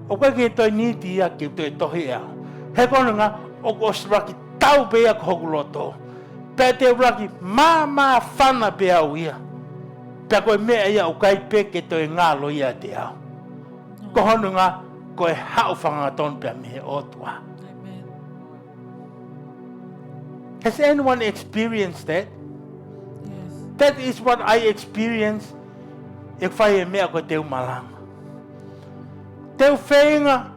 ʻoku ʻikai ke toe niti ia ke u toe tohi ʻe au. He ko hono ʻuhinga ʻoku ʻosi laki tau pē ia ki hoku loto. Pea te u laki māmāfana pē au ia. Pea ko e meʻa ia ʻoku ʻikai pē ke toe ngalo ia ʻiate au. Ko hono ʻuhinga ko e haʻu fakahangatonu pē mei he ʻOtua. Amen. Has anyone experienced that? Yes. That is what I experience ʻi heʻeku fai e meʻa ko e te u malanga. Te u feinga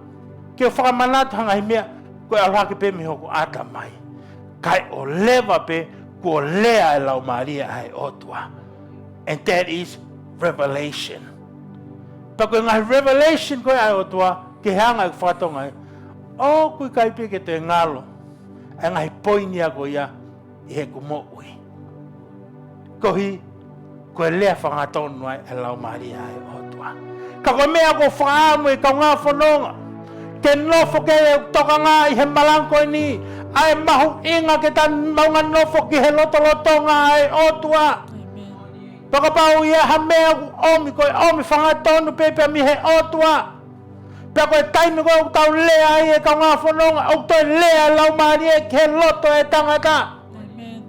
ke u fakamanatu ha ngaahi meʻa ko e ʻalu hake pē mei hoku ʻatamai. Kae ʻoua leva pē kuo lea e Laumālie ʻa e ʻOtua. And that is revelation. Pea ko e ngaahi revelation ko ē ʻa e ʻOtua, ke hanga ʻe he faka-Tonga ia, ʻoku ʻikai pē ke toe ngalo ʻa e ngaahi poini ia ko ia ʻi heʻeku moʻui. Koeʻuhi ko e lea fakahangatonu ʻa e Laumālie ʻa e ʻOtua. Ka ko e meʻa ʻoku ou fakaʻamu, ʻe kaungā fononga, ke nofo ke tokanga ʻi he malanga ko eni, ʻa e mahuʻinga ke ta maʻu ha nofo ki he lotolotonga ʻa e ʻOtua. Amen. Pea kapau ʻe ʻi ai ha meʻa ʻoku ʻomi, ko e ʻomi fakahangatonu pē pea mei he ʻOtua. Pea ko e taimi ko ē ʻoku tau lea ai, ʻe kaungā fononga, ʻoku toe lea e Laumālie ki he loto ʻo e tangata. Amen.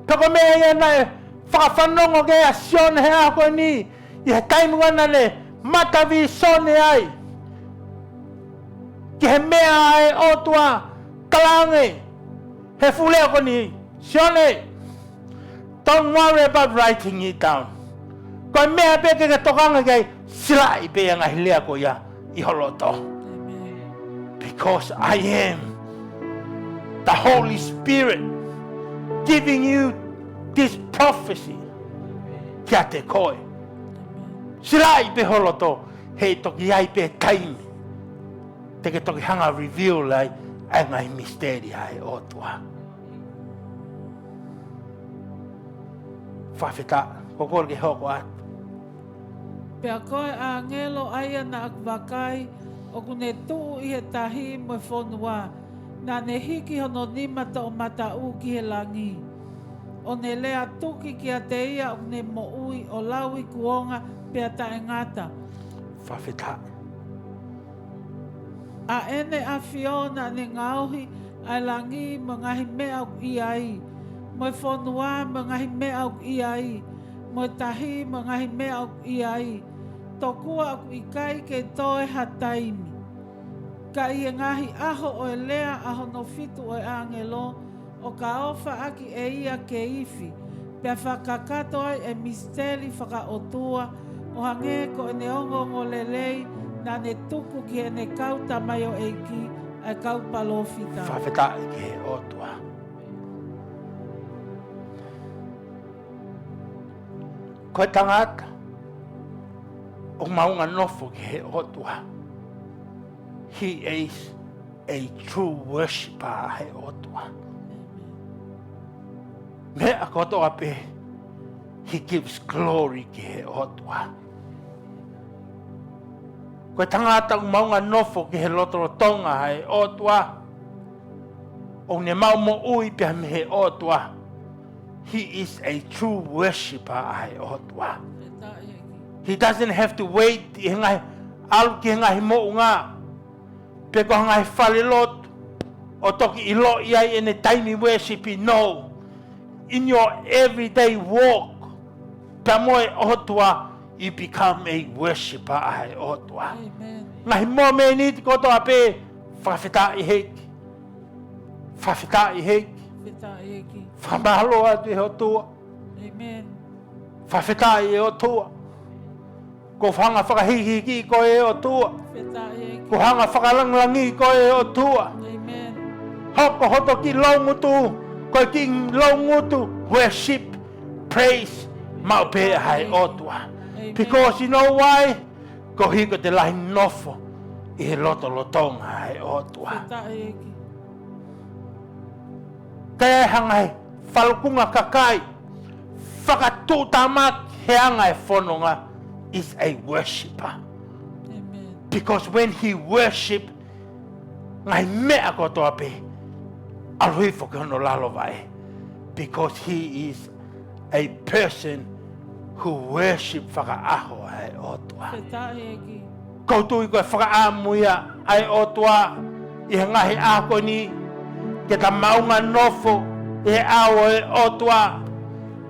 Pea ko e meʻa ia naʻe fakafanongo ki ai ʻa Sione he ʻaho ko eni, ʻi he taimi ko ē naʻa ne mata vīsone ai ki he meʻa ʻa e ʻOtua, talaange ʻe he fuʻu leʻo ko eni, "Sione, don't worry about writing it down. Ko e meʻa pē ke ke tokanga ki ai, silaʻi pē ʻa e ngaahi lea ko ia ʻi ho loto. Amen. Because I am the Holy Spirit giving you this prophecy kiate koe. Amen. Silaʻi pē ho loto, he ʻe toki ʻi ai pē taimi te ke toki hanga reveal ai ʻa e ngaahi misiteli ʻa e ʻOtua." Fakafetaʻi, ko e kole ke hoko atu. Pea ko e ʻāngelo ʻa ia naʻa ku vakai, ʻoku ne tuʻu ʻi he tahi mo e fonua, naʻa ne hiki hono nima toʻomataʻu ki he langi, ʻo ne lea tuki kiate ia ʻoku ne moʻui ʻo lauikuonga pea taʻengata. Fakafetaʻi. ʻA ʻEne ʻAfio naʻa ne ngaohi ʻa e langi mo e ngaahi meʻa ʻoku ʻi ai, mo e fonua mo e ngaahi meʻa ʻoku ʻi ai, mo e tahi mo e ngaahi meʻa ʻoku ʻi ai, tokua ʻoku ʻikai ke toe ha taimi. Ka ʻi he ngaahi ʻaho ʻo e lea ʻa hono fitu ʻo e ʻāngelo, ʻo ka ʻofa ʻaki ʻe ia ke ifi, pea fakakakato ai e misiteli fakaʻotua, ʻo hangē ko ʻene ongoongolelei naʻa ne tuku ki heʻene kau tamaioʻeiki, ʻa e kau palōfita. Fakafetaʻi ki he ʻOtua. Ko e tangata ʻoku maʻunga nofo ki he ʻOtua, he is a true worshipper ʻa e ʻOtua. Meʻa kotoa pē, he gives glory ki he ʻOtua. Ko e tangata ʻoku maʻunga nofo ki he lotolotonga ʻa e ʻOtua, ʻoku ne maʻu moʻui pea mei he ʻOtua, he is a true worshipper ʻa e ʻOtua. He doesn't have to wait ʻi he ngaahi, ʻalu ki he ngaahi moʻunga, pe ko ha ngaahi falelotu, ʻo toki ʻiloʻi ai ʻene taimi worship. No. In your everyday walk pea mo e ʻOtua, you become a worshipper ʻa e ʻOtua. Amen. Ngaahi momeniti kotoa pē, fakafetaʻi ʻEiki. Fakafetaʻi ʻEiki. Fakafetaʻi ʻEiki. Fakamālō atu ʻi he ʻOtua. ʻĒmeni. Fakafetaʻi ʻe ʻOtua. Ko e hanga fakahīkihiki koe ʻe ʻOtua. Fakafetaʻi ʻEiki. Ko e hanga fakalangilangi koe ʻe ʻOtua. ʻĒmeni. Hoko hoto kiʻi loungutu, ko e kiʻi loungutu, worship, praise, maʻu pē ʻa e ʻOtua. ʻĒmeni. Because you know why? Koeʻuhi ko ʻete lahi nofo ʻi he lotolotonga ʻa e ʻOtua. Fakafetaʻi ʻEiki. Kae hanga ʻe he falukunga kakai fakatuʻutāmaki he anga e fononga is a worshipper. ʻĒmeni. Because when he worship, ngaahi meʻa kotoa pē ʻalu hifo ki hono lalo vaʻe. Because he is a person who worship fakaʻaho ʻa e ʻOtua. Fakafetaʻi ʻEiki. ʻOku ou tui ko e fakaʻamu ia ʻa e ʻOtua ʻi he ngaahi ʻaho ko eni ke ta maʻu nofo ʻi he ʻao ʻo e ʻOtua.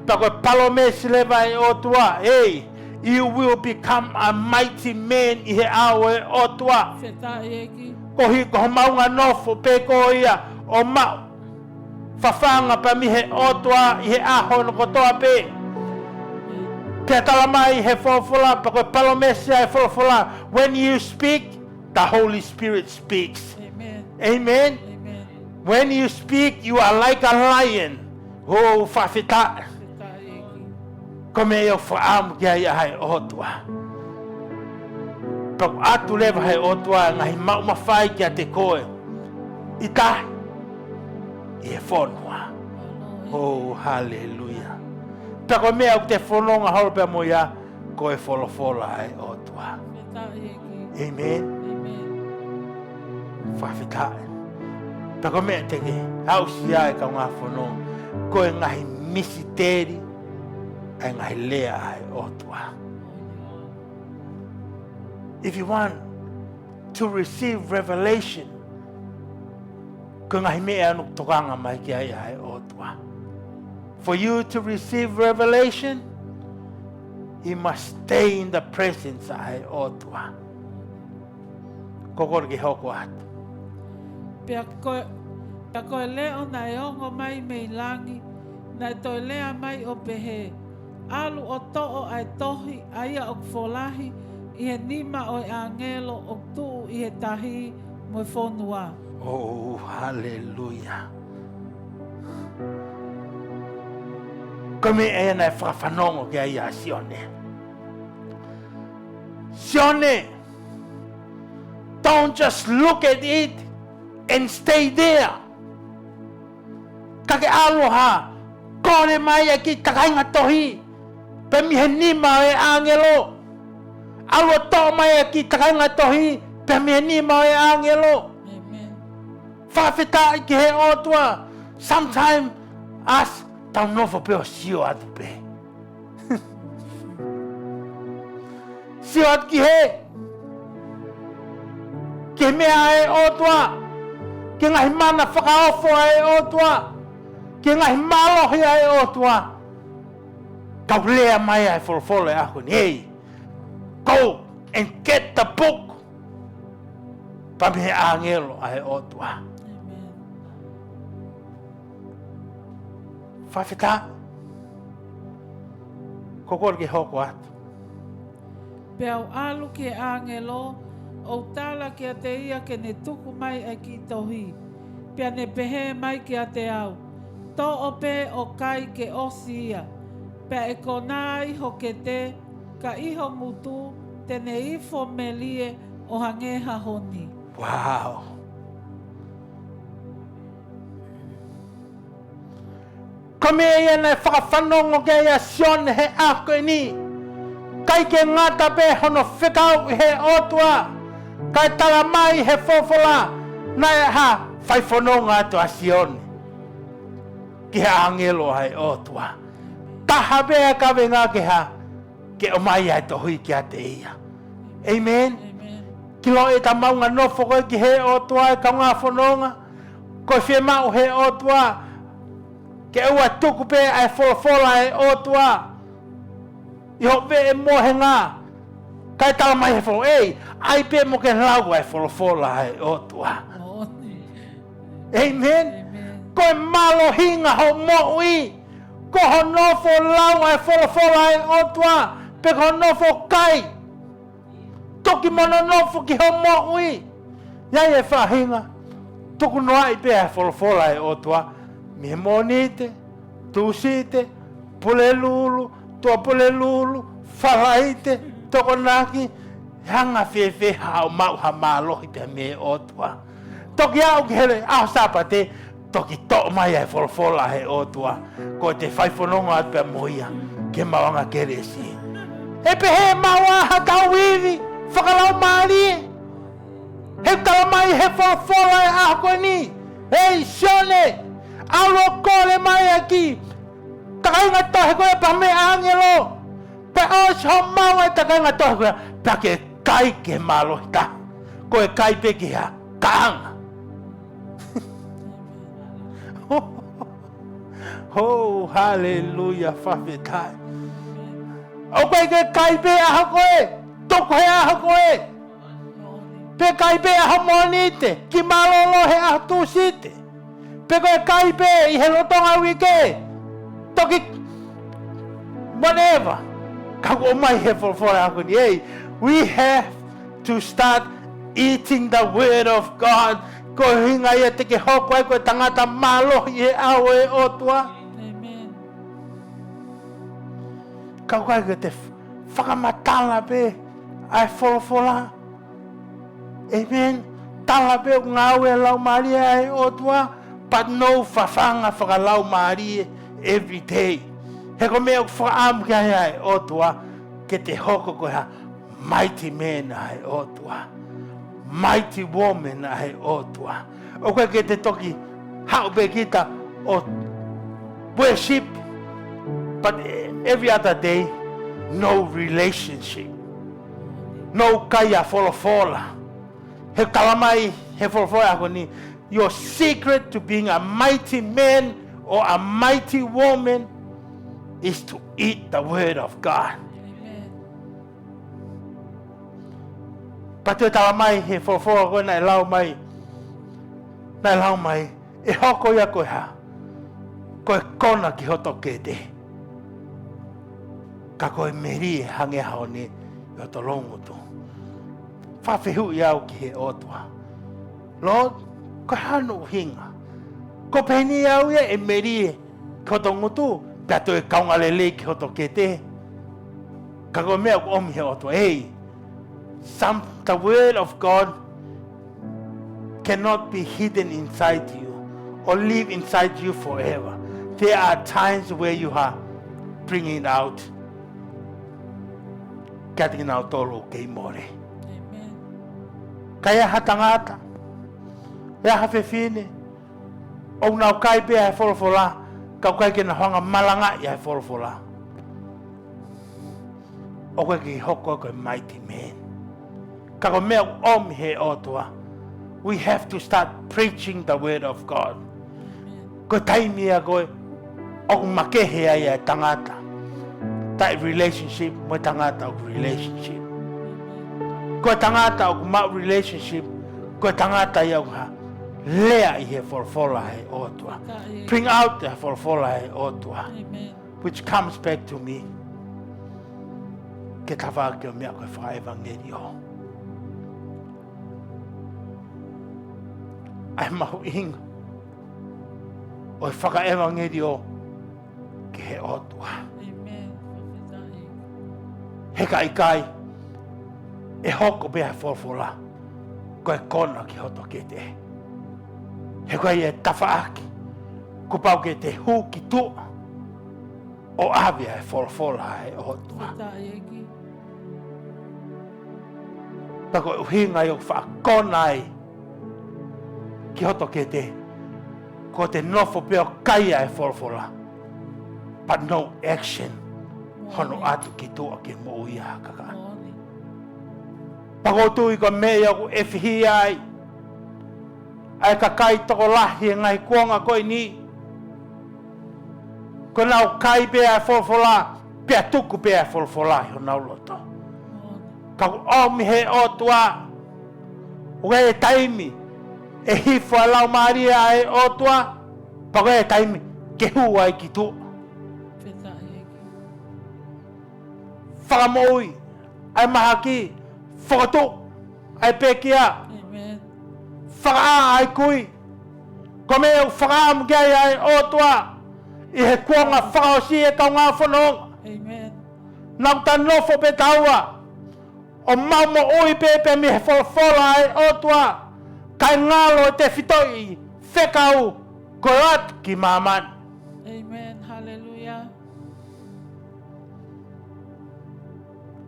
Pea ko e palōmesi leva ʻa e ʻOtua, hey, you will become a mighty man ʻi he ʻao ʻo e ʻOtua. Fakafetaʻi ʻEiki. Koeʻuhi ko hoʻo maʻu nofo pē ko ia ʻo maʻu fafanga pē mei he ʻOtua ʻi he ʻaho hono kotoa pē. Pea tala mai he folofola, pea ko e palōmesi ʻa e folofola, when you speak, the Holy Spirit speaks. ʻĒmeni. ʻĒmeni. ʻĒmeni. When you speak, you are like a lion. Oh, fakafetaʻi. Fakafetaʻi ʻEiki. Ko e meʻa ia ʻoku fakaʻamu ki ai ʻa e ʻOtua. Pea ʻoku ʻoatu leva ʻe he ʻOtua ngaahi maʻu mafai kiate koe. ʻI tahi, ʻi he fonua. Oh, hallelujah. Pea ko e meʻa ʻoku te fononga holo pea mo ia, ko e folofola ʻa e ʻOtua. Fakafetaʻi ʻEiki. ʻĒmeni. ʻĒmeni. Fakafetaʻi. Pea ko e meʻa te ke aʻusia ʻe kaungā fononga, ko e ngaahi misiteli ʻa e ngaahi lea ʻa e ʻOtua. If you want to receive revelation, ko e ngaahi meʻa ʻoku tokanga mai ki ai ʻa e ʻOtua. For you to receive revelation, you must stay in the presence ʻa e ʻOtua. Ko e kole ke hoko atu. Pea ko, pea ko e leʻo naʻe ongo mai mei langi, naʻe toe lea mai ʻo pehē, ʻAlu ʻo toʻo ʻa e tohi, ʻa ia ʻoku folahi ʻi he nima ʻo e ʻāngelo ʻoku tuʻu ʻi he tahi mo e fonua. Oh, haleluia. Ko e meʻa ia naʻe fakafanongo ki ai ʻa Sione. Sione, don't just look at it and stay there. Ka ke ʻalu ʻo kole mai ʻa e kiʻi takainga tohi pē mei he nima ʻo e ʻāngelo. ʻAlu ʻo toʻo mai ʻa e kiʻi takainga tohi pē mei he nima ʻo e ʻāngelo. ʻĒmeni. Fakafetaʻi ki he ʻOtua. Sometimes us tau nofo pē ʻo sio atu pē. Sio atu ki hē, ki he meʻa ʻa e ʻOtua, ki he ngaahi mana fakaofo ʻa e ʻOtua, ki he ngaahi mālohi ʻa e ʻOtua. Ka ʻoku lea mai ʻa e folofola ʻi he ʻaho ni, hey, go and get the book. Pea mei he ʻāngelo ʻa e ʻOtua. ʻĒmeni. Fakafetaʻi. Ko e kole ke hoko atu. Pea u ʻalu ki he ʻāngelo, ʻo u tala kiate ia ke ne tuku mai ʻa e kiʻi tohi. Pea ne pehē mai kiate au, Toʻo pē ʻo kai ke ʻosi ia. Pea ʻe kona ai ho kete, ka ʻi ho ngutu te ne ifo melie ʻo hangē ha honi. Wow. Ko e meʻa ia naʻe fakafanongo ki ai ʻa Sione he ʻaho ko eni. ʻIkai ke ngata pē hono fekau ʻi he ʻOtua, kae tala mai he folofola, naʻe hā, fai fononga atu ʻa Sione ki he ʻāngelo ʻa e ʻOtua. Taha pē ʻa e kavenga ke hā, ke ʻomai ʻa e tohi kiate ia. ʻĒmeni. ʻĒmeni. Ke ʻilo ʻe ta maʻu nofo ko ē ki he ʻOtua ʻe kaungā fononga, ko e fiemaʻu he ʻOtua ke ʻoua ʻe tuku pē ʻa e folofola ʻa e ʻOtua ʻi ho veʻe mohenga. Kae tala mai he fo, ei, ʻai pē mo ke lau ʻa e folofola ʻa e ʻOtua. Moʻoni. ʻĒmeni. ʻĒmeni. Ko e mālohinga hoʻo moʻui, Ko hoʻo nofo lau ʻa e folofola ʻa e ʻOtua, pe ko hoʻo nofo kai. Toki mo nonofo ki hoʻo moʻui. ʻI ai e faʻahinga, tukunoaʻi pē ʻa e folofola ʻa e ʻOtua mei he Mōnite, Tūsite, Pulelulu, Tuʻapulelulu, Falaite, Tokonaki, hanga fēfē haʻo maʻu ha mālohi pē mei he ʻOtua. Toki aʻu ki he ʻaho Sāpate, toki toʻo mai ʻa e folofola ʻa e ʻOtua. Ko ʻete fai fononga atu pē mo ia ke maʻu ange kelesi. ʻE pehē maʻu ha tauivi fakalaumālie. He ʻoku tala mai he folofola ʻa e ʻaho ko eni, ʻEi Sione, ʻalu ʻo kole mai ʻa e kiʻi takainga tohi ko ē pea mei he ʻāngelo. Pea ʻosi hoʻo maʻu ʻa e takainga tohi ko ē, pea ke kai ki he mālohi taha. Ko e kai pē ki ha kaʻanga. Oh, haleluia, fakafetaʻi. ʻOku ʻikai ke kai pē ʻaho ko ē, tuku he ʻaho ko ē. Pe kai pē ʻaho Mōnite, kiʻi mālōlō he ʻaho Tūsite. Pe ko e kai pē ʻi he lolotonga uike. Toki whatever. Ka ʻoku ʻomai he folofola ʻaho ni, ʻEi, we have to start eating the word of God. Ko e ʻuhinga ia te ke hoko ai ko e tangata mālohi he ʻao ʻo e ʻOtua. Amen. Ka ʻoku ʻikai ke te fakamatala pē ʻa e folofola. Amen. Tala pē ʻoku ngāue ʻa e Laumālie ʻa e ʻOtua, but no fafanga fakalaumālie every day. He ko e meʻa ʻoku fakaʻamu ki ai ʻa e ʻOtua, ke te hoko ko ha mighty man ʻa e ʻOtua. Mighty woman ʻa e ʻOtua. ʻOku ʻikai ke te toki haʻu pē kita ʻo worship, but every other day, no relationship. No kai ʻa e folofola. He tala mai he folofola ʻaho ni, your secret to being a mighty man or a mighty woman is to eat the word of God. Amen. Pea toe tala mai he folofola ko ē naʻe lau mai, naʻe lau mai, ʻe hoko ia ko e hā? Ko e kona ki hoto kete. Ka ko e melie hangē ha one ʻi hoto loungutu. Fakafehuʻi au ki he ʻOtua, Lord, ko e hā hono ʻuhinga? Ko e pehē ni au ia ʻe melie ki hoto ngutu, pea toe kaunga lelei ki hoto kete. Ka ko e meʻa ʻoku ʻomi he ʻOtua, ʻEi, some, the word of God cannot be hidden inside you or live inside you forever. There are times where you are bringing out, kiate kinautolu kei mole. Amen. Ka ʻi ai ha tangata, ʻi ai ha fefine, ʻoku nau kai pē ʻa e folofola, ka ʻoku ʻikai ke nau hanga malangaʻi ʻa e folofola, ʻoku ʻikai ke hoko ko e mighty man. Ka ko e meʻa ʻoku ʻomi he ʻOtua, we have to start preaching the word of God. Ko e taimi ia ko ē ʻoku makehe ai ʻa e tangata taʻe relationship mo e tangata ʻoku relationship. Ko e tangata ʻoku maʻu relationship, ko e tangata ia ʻoku lea ʻi he folofola ʻa e ʻOtua. Bring out ʻa e folofola ʻa e ʻOtua. Amen. Which comes back to me, ke tafaʻaki ʻo e meʻa ko e fakaʻevangeliō. ʻA e mahuʻinga ʻo e fakaʻevangeliō ki he ʻOtua. Amen. He ka ʻikai, ʻe hoko pē ʻa e folofola ko e kona ki hoto kete. He ko e tafaʻaki, kuo pau ke te hū ki tuʻa ʻo ʻave ʻa e folofola ʻa e ʻOtua. Pea ko e ʻuhinga ia ʻoku faʻa kona ai ki hoto kete, ko ʻete nofo pē ʻo kai ʻa e folofola, but no action hono ʻatu ki tuʻa ke moʻui ʻa e kakato. Pea ʻoku ou tui ko e meʻa ia ʻoku ʻefihia ai ʻa e kakai tokolahi he ngaahi kuonga ko eni. Ko ʻenau kai pē ʻa e folofola, pea tuku pē ʻa e folofola ʻi honau loto. Ka ʻoku ʻomi he ʻOtua, ʻoku ʻi ai e taimi ʻe hifo ai e Laumālie ʻa e ʻOtua, pea ʻoku ʻi ai e taimi ke hū ai ki tuʻa. Fakamoʻui ʻa e mahaki, fokotuʻu ʻa e pekia, Amen. Fakaʻā ʻa e kui. Ko e meʻa ʻoku fakaʻamu ki ai ʻa e ʻOtua ʻi he kuonga fakaʻosi ʻe kaungā fononga. Amen. Naʻa ta nofo pē taua ʻo maʻu moʻui pē pē mei he folofola ʻa e ʻOtua, kae ngalo e tefitoʻi fekau ko e ʻatu ki māmani. Amen. Hallelujah.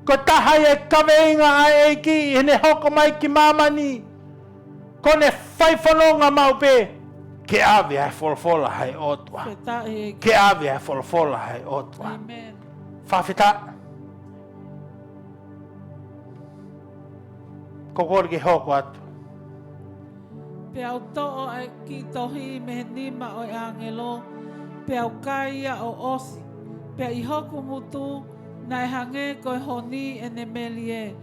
Ko e taha ia e kaveinga ʻa e ʻEiki ʻi heʻene hoko mai ki māmani, ko ʻene fai fononga maʻu pē ke ʻave ʻa e folofola ʻa e ʻOtua. Fakafetaʻi ʻEiki. Ke ʻave ʻa e folofola ʻa e ʻOtua. Amen. Fakafetaʻi. Ko e kole ke hoko atu. Pea u toʻo ʻa e kiʻi tohi mei he nima ʻo e ʻāngelo, pea u kai ia ʻo ʻosi. Pea ʻi hoku ngutu naʻe hangē ko e honi ʻene melie.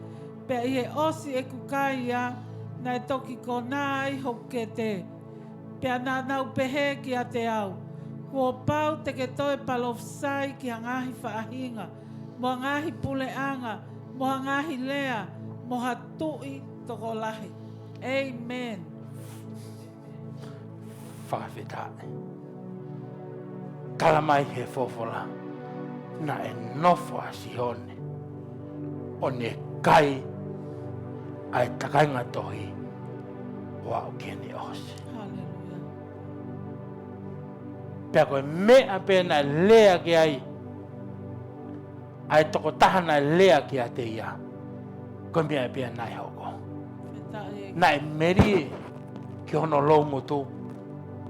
Pea ʻi he ʻosi ʻeku kai ia, naʻe toki konā ai hoku kete. Pea naʻa nau pehē kiate au, kuo pau te ke toe palofisai ki ha ngaahi faʻahinga, mo ha ngaahi puleʻanga, mo ha ngaahi lea, mo ha tuʻi tokolahi. Amen. Fakafetaʻi. Tala mai he folofola, naʻe nofo ʻa Sihone ʻo ne kai ʻa e takainga tohi ʻo aʻu ki heʻene ʻosi. Hallelujah. Pea ko e meʻa pē naʻe lea ki ai ʻa e tokotaha naʻe lea kiate ia, ko e meʻa pē ia naʻe hoko. Fakafetaʻi ʻEiki. Naʻe melie ki hono loungutu,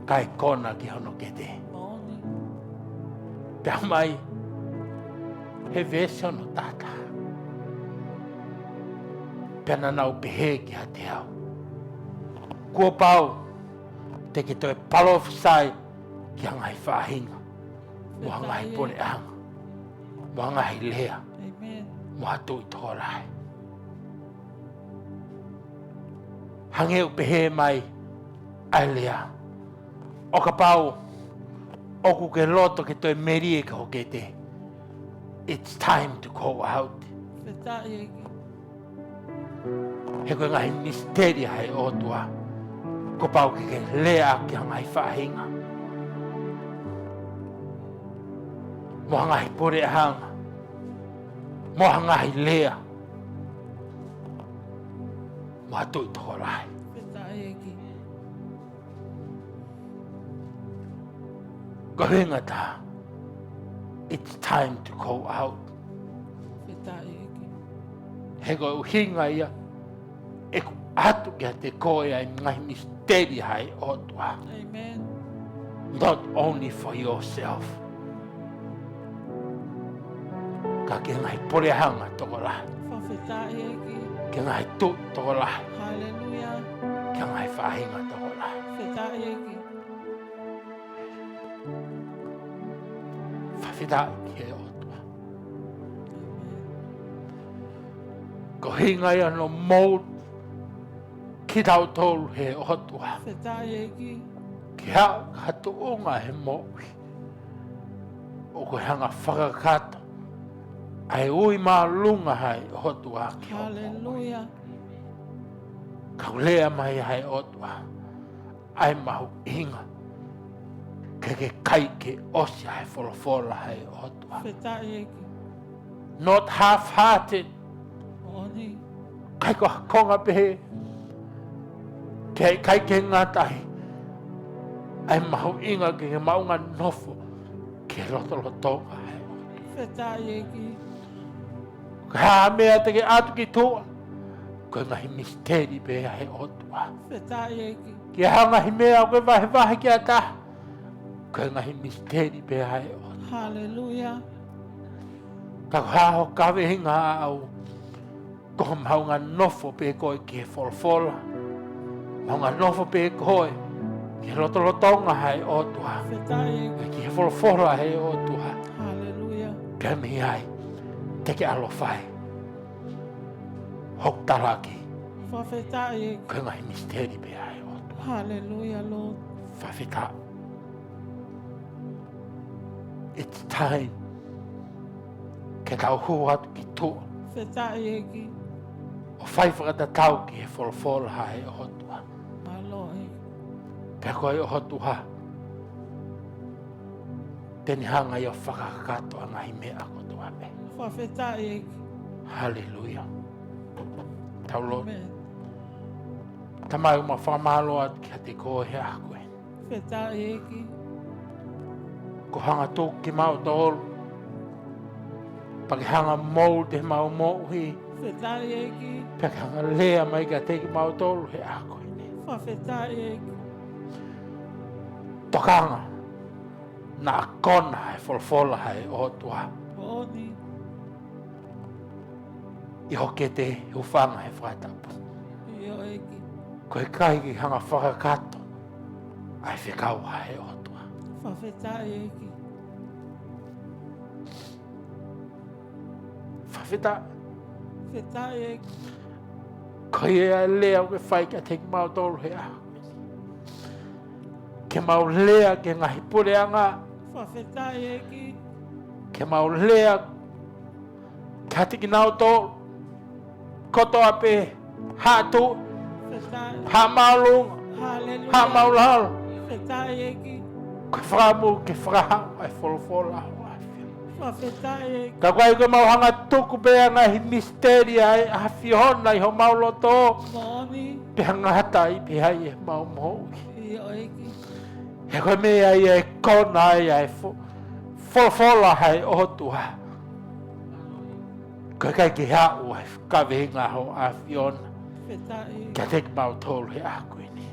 kae kona ki hono kete. Moʻoni. Pea mai he veesi hono taha taha. Pea naʻa nau pehē kiate au, kuo pau te ke toe palofisai ki ha ngaahi faʻahinga, mo ha ngaahi puleʻanga, mo ha ngaahi lea, Amen. Mo ha tuʻi tokolahi. Hangē ʻoku pehē mai ʻa e lea, ʻo kapau ʻoku ke loto ke toe melie ki ho kete, it's time to go out. Fakafetaʻi ʻEiki. He ko e ngaahi misiteli ʻa e ʻOtua, kuo pau ke ke lea ki ha ngaahi faʻahinga, mo ha ngaahi puleʻanga, mo ha ngaahi lea, mo ha tuʻi tokolahi. Fakafetaʻi ʻEiki. Ko e ʻuhinga tā, it's time to go out. Fakafetaʻi ʻEiki. He ko e ʻuhinga ia ʻeku ʻatu kiate koe ʻa e ngaahi misiteli ʻa e ʻOtua. Amen. Not only for yourself. Ka ki he ngaahi puleʻanga tokolahi. Fakafetaʻi ʻEiki. Ki he ngaahi tuʻi tokolahi. Hallelujah. Ki he ngaahi faʻahinga tokolahi. Fakafetaʻi ʻEiki. Fakafetaʻi ki he ʻOtua. Ko e ʻuhinga ia ʻoku mou kitautolu he ʻOtua. Fakafetaʻi ʻEiki. Ke aʻu ki ha tuʻunga he moʻui ʻoku ke hanga fakakakato ʻa e ui māʻolunga ʻa e ʻOtua ki ho moʻui. Hallelujah. Ka ʻoku lea mai ʻa e ʻOtua, ʻa e mahuʻinga ke ke kai ke ʻosi ʻa e folofola ʻa e ʻOtua. Fakafetaʻi ʻEiki. Not half-hearted. Moʻoni. ʻIkai ko ha konga pehē, ke ʻikai ke ngata ai, ʻa e mahuʻinga ke ke maʻu ha nofo ki he lotolotonga ʻa e ʻOtua. Fakafetaʻi ʻEiki. Ko e hā e meʻa te ke ʻatu ki tuʻa, ko e ngaahi misiteli pē ʻa e ʻOtua. Fakafetaʻi ʻEiki. Ki ha ngaahi meʻa ʻoku ke vahevahe ki ha taha, ko e ngaahi misiteli pē ʻa e ʻOtua. Hallelujah. Ka ko e hā hoʻo kaveinga ʻaʻau, ko e maʻu ha nofo pē koe ki he folofola. Maʻu ha nofo pē koe ki he lotolotonga ʻa e ʻOtua. Fakafetaʻi. Ki he folofola ʻa e ʻOtua. Hallelujah. Pea mei ai, te ke ʻalu ʻo fai hoʻo talaki. Fakafetaʻi. Ko e ngaahi misiteli pē ʻa e ʻOtua. Hallelujah, Lord. Fakafetaʻi. It's time. Ke tau hū atu ki tuʻa. Fakafetaʻi ʻEiki. ʻO fai fakatatau ki he folofola ʻa e ʻOtua. Mālō ʻEiki. Pea ko e ʻOtua te ne hanga ʻo fakakakato ʻa e ngaahi meʻa kotoa pē. Fakafetaʻi ʻEiki. Haleluia. Tau lotu. ʻĒmeni. Tamai, ʻoku mau fakamālō atu kiate koe he ʻaho ko eni. Fakafetaʻi ʻEiki. Ko hoʻo hanga ʻo tuku kimautolu, pea ke hanga ʻo moʻui ʻemau moʻui. Fakafetaʻi ʻEiki. Pea ke hanga ʻo lea mai kiate kimautolu he ʻaho ko eni. Fakafetaʻi ʻEiki. Tokanga naʻa kona ʻa e folofola ʻa e ʻOtua. Moʻoni. ʻI hoʻo kete, hūfanga he fakatapu. ʻIo ʻEiki. Ko e ʻikai ke hanga ʻo fakakakato ʻa e fekau ʻa e ʻOtua. Fakafetaʻi ʻEiki. Fakafetaʻi. Fakafetaʻi ʻEiki. Ko ia ʻa e lea ʻoku ke fai kiate kimautolu he ʻaho. Ke mau lea ki he ngaahi puleʻanga. Fakafetaʻi ʻEiki. Ke mau lea kiate kinautolu kotoa pē, haʻa tuʻi, fakafetaʻi, haʻa māʻolunga, haleluia, haʻa māʻulalo. Fakafetaʻi ʻEiki. Ko e fakaʻamu ke fakahā ʻa e folofola ʻa hoʻo ʻAfio. Fakafetaʻi ʻEiki. Ka ʻoku ʻikai ko ʻemau hanga ʻo tuku pē ʻa e ngaahi misiteli ʻa e ʻAfiona ʻi homau loto. Moʻoni. Pea ngata ai pē ʻemau moʻui. ʻIo ʻEiki. He ko e meʻa ia ʻe kona ai ʻa e fo-, folofola ʻa e ʻOtua. Ko e ʻikai ke haʻu ʻa e kaveinga ʻa hoʻo ʻAfiona. Fakafetaʻi. Kiate kimautolu he ʻaho ko eni.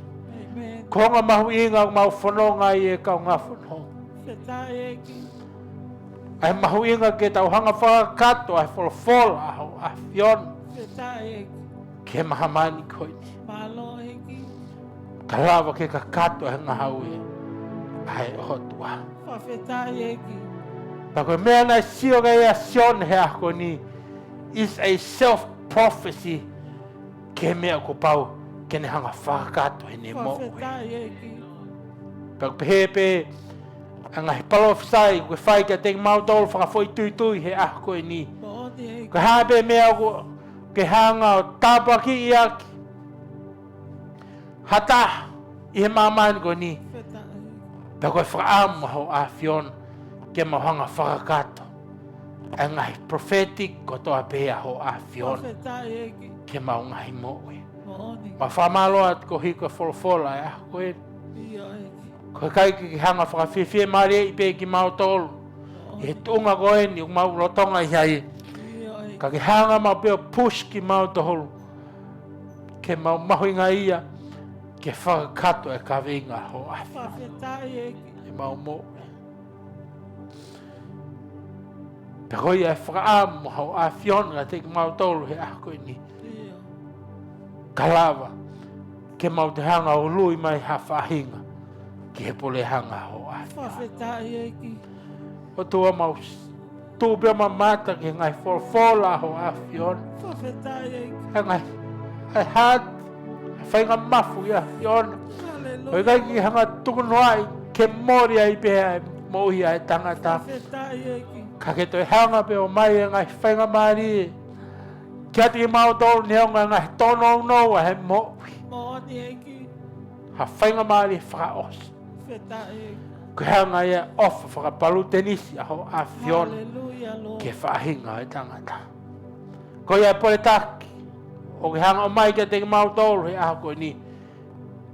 ʻĒmeni. Ko e konga mahuʻinga ʻoku mau fononga ai, ʻe kaungā fononga. Fakafetaʻi ʻEiki. ʻA e mahuʻinga ke tau hanga ʻo fakakakato ʻa e folofola ʻa hoʻo ʻAfiona. Fakafetaʻi ʻEiki. Ki he māmani ko eni. Mālō ʻEiki. Ka lava ke kakato ʻa e ngāue ʻa e ʻOtua. Fakafetaʻi ʻEiki. Pea ko e meʻa naʻe sio ki ai ʻa Sione he ʻaho ko eni is a self prophecy ki he meʻa kuo pau ke ne hanga ʻo fakakakato heʻene moʻui. Fakafetaʻi ʻEiki. Pea ʻoku pehē pē ʻa e ngaahi palōfisai ʻoku ke fai kiate kimautolu fakafoʻituitui he ʻaho ko eni. Moʻoni ʻEiki. Ko e hā pē meʻa ʻoku ke hanga ʻo tāpuakiʻi ʻaki ha taha ʻi he māmani ko eni. Fakafetaʻi. Pea ko e fakaʻamu ʻa hoʻo ʻAfiona ke mau hanga ʻo fakakakato ʻa e ngaahi prophetic kotoa pē ʻa hoʻo ʻAfiona. Fakafetaʻi ʻEiki. Ki heʻemau ngaahi moʻui. Moʻoni. Mau fakamālō atu koeʻuhi ko e folofola ʻa e ʻaho ko eni. ʻIo ʻEiki. Ko e ʻikai ke ke hanga ʻo fakafiefiemālieʻi pē kimautolu. Moʻoni. ʻI he tuʻunga ko eni ʻoku mau lolotonga ʻi ai. ʻIo ʻEiki. Ka ke hanga maʻu pē ʻo push kimautolu ke mau mahuʻingaʻia ke fakakakato ʻa e kaveinga ʻa hoʻo ʻAfiona. Fakafetaʻi ʻEiki. ʻEmau moʻui. Pea ko ia ʻa e fakaʻamu ʻa hoʻo ʻAfiona kiate kimautolu he ʻaho ko eni. ʻIo. Ka lava ke mau toe hanga ʻo ului mai ha faʻahinga ki he puleʻanga ʻa hoʻo ʻAfiona. Fakafetaʻi ʻEiki. ʻOtua, mau s-, tuʻu pē ʻo mamata ki he ngaahi folofola ʻa hoʻo ʻAfiona. Fakafetaʻi ʻEiki. ʻA e ngaahi, ʻa e heart, ʻa e fainga mafu ʻa e ʻAfiona. Haleluia. ʻOku ʻikai ke ke hanga ʻo tukunoaʻi ke mole ai pē ʻa e moʻui ʻa e tangata. Fakafetaʻi ʻEiki. Ka ke toe hanga pē ʻo ʻomai ʻa e ngaahi faingamālie kiate kimautolu neongo ʻa e ngaahi tōnounou ʻa e moʻui. Moʻoni ʻEiki. Ha faingamālie fakaʻosi. Fakafetaʻi. Ko e hanga ia ʻo ʻofa fakapalōtenisi ʻa hoʻo ʻAfiona. Haleluia, Lord. Ki he faʻahinga ʻo e tangata. Ko ia ʻa e pole taki ʻoku ke hanga ʻo ʻomai kiate kimautolu he ʻaho ko eni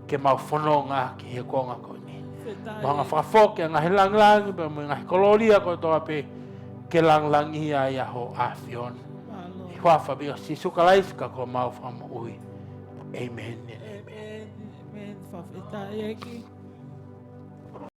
ke mau fononga ki he konga ko eni. Fakafetaʻi. Mau hanga ʻo fakafoki ʻa e ngaahi langilangi pea mo e ngaahi kolōlia kotoa pē ke langilangiʻia ai ʻa hoʻo ʻAfiona. Mālō. ʻI he huafa pē ʻo Sīsū Kalaisi ko homau Fakamoʻui. ʻĒmeni. ʻĒmeni. ʻĒmeni. Fakafetaʻi ʻEiki.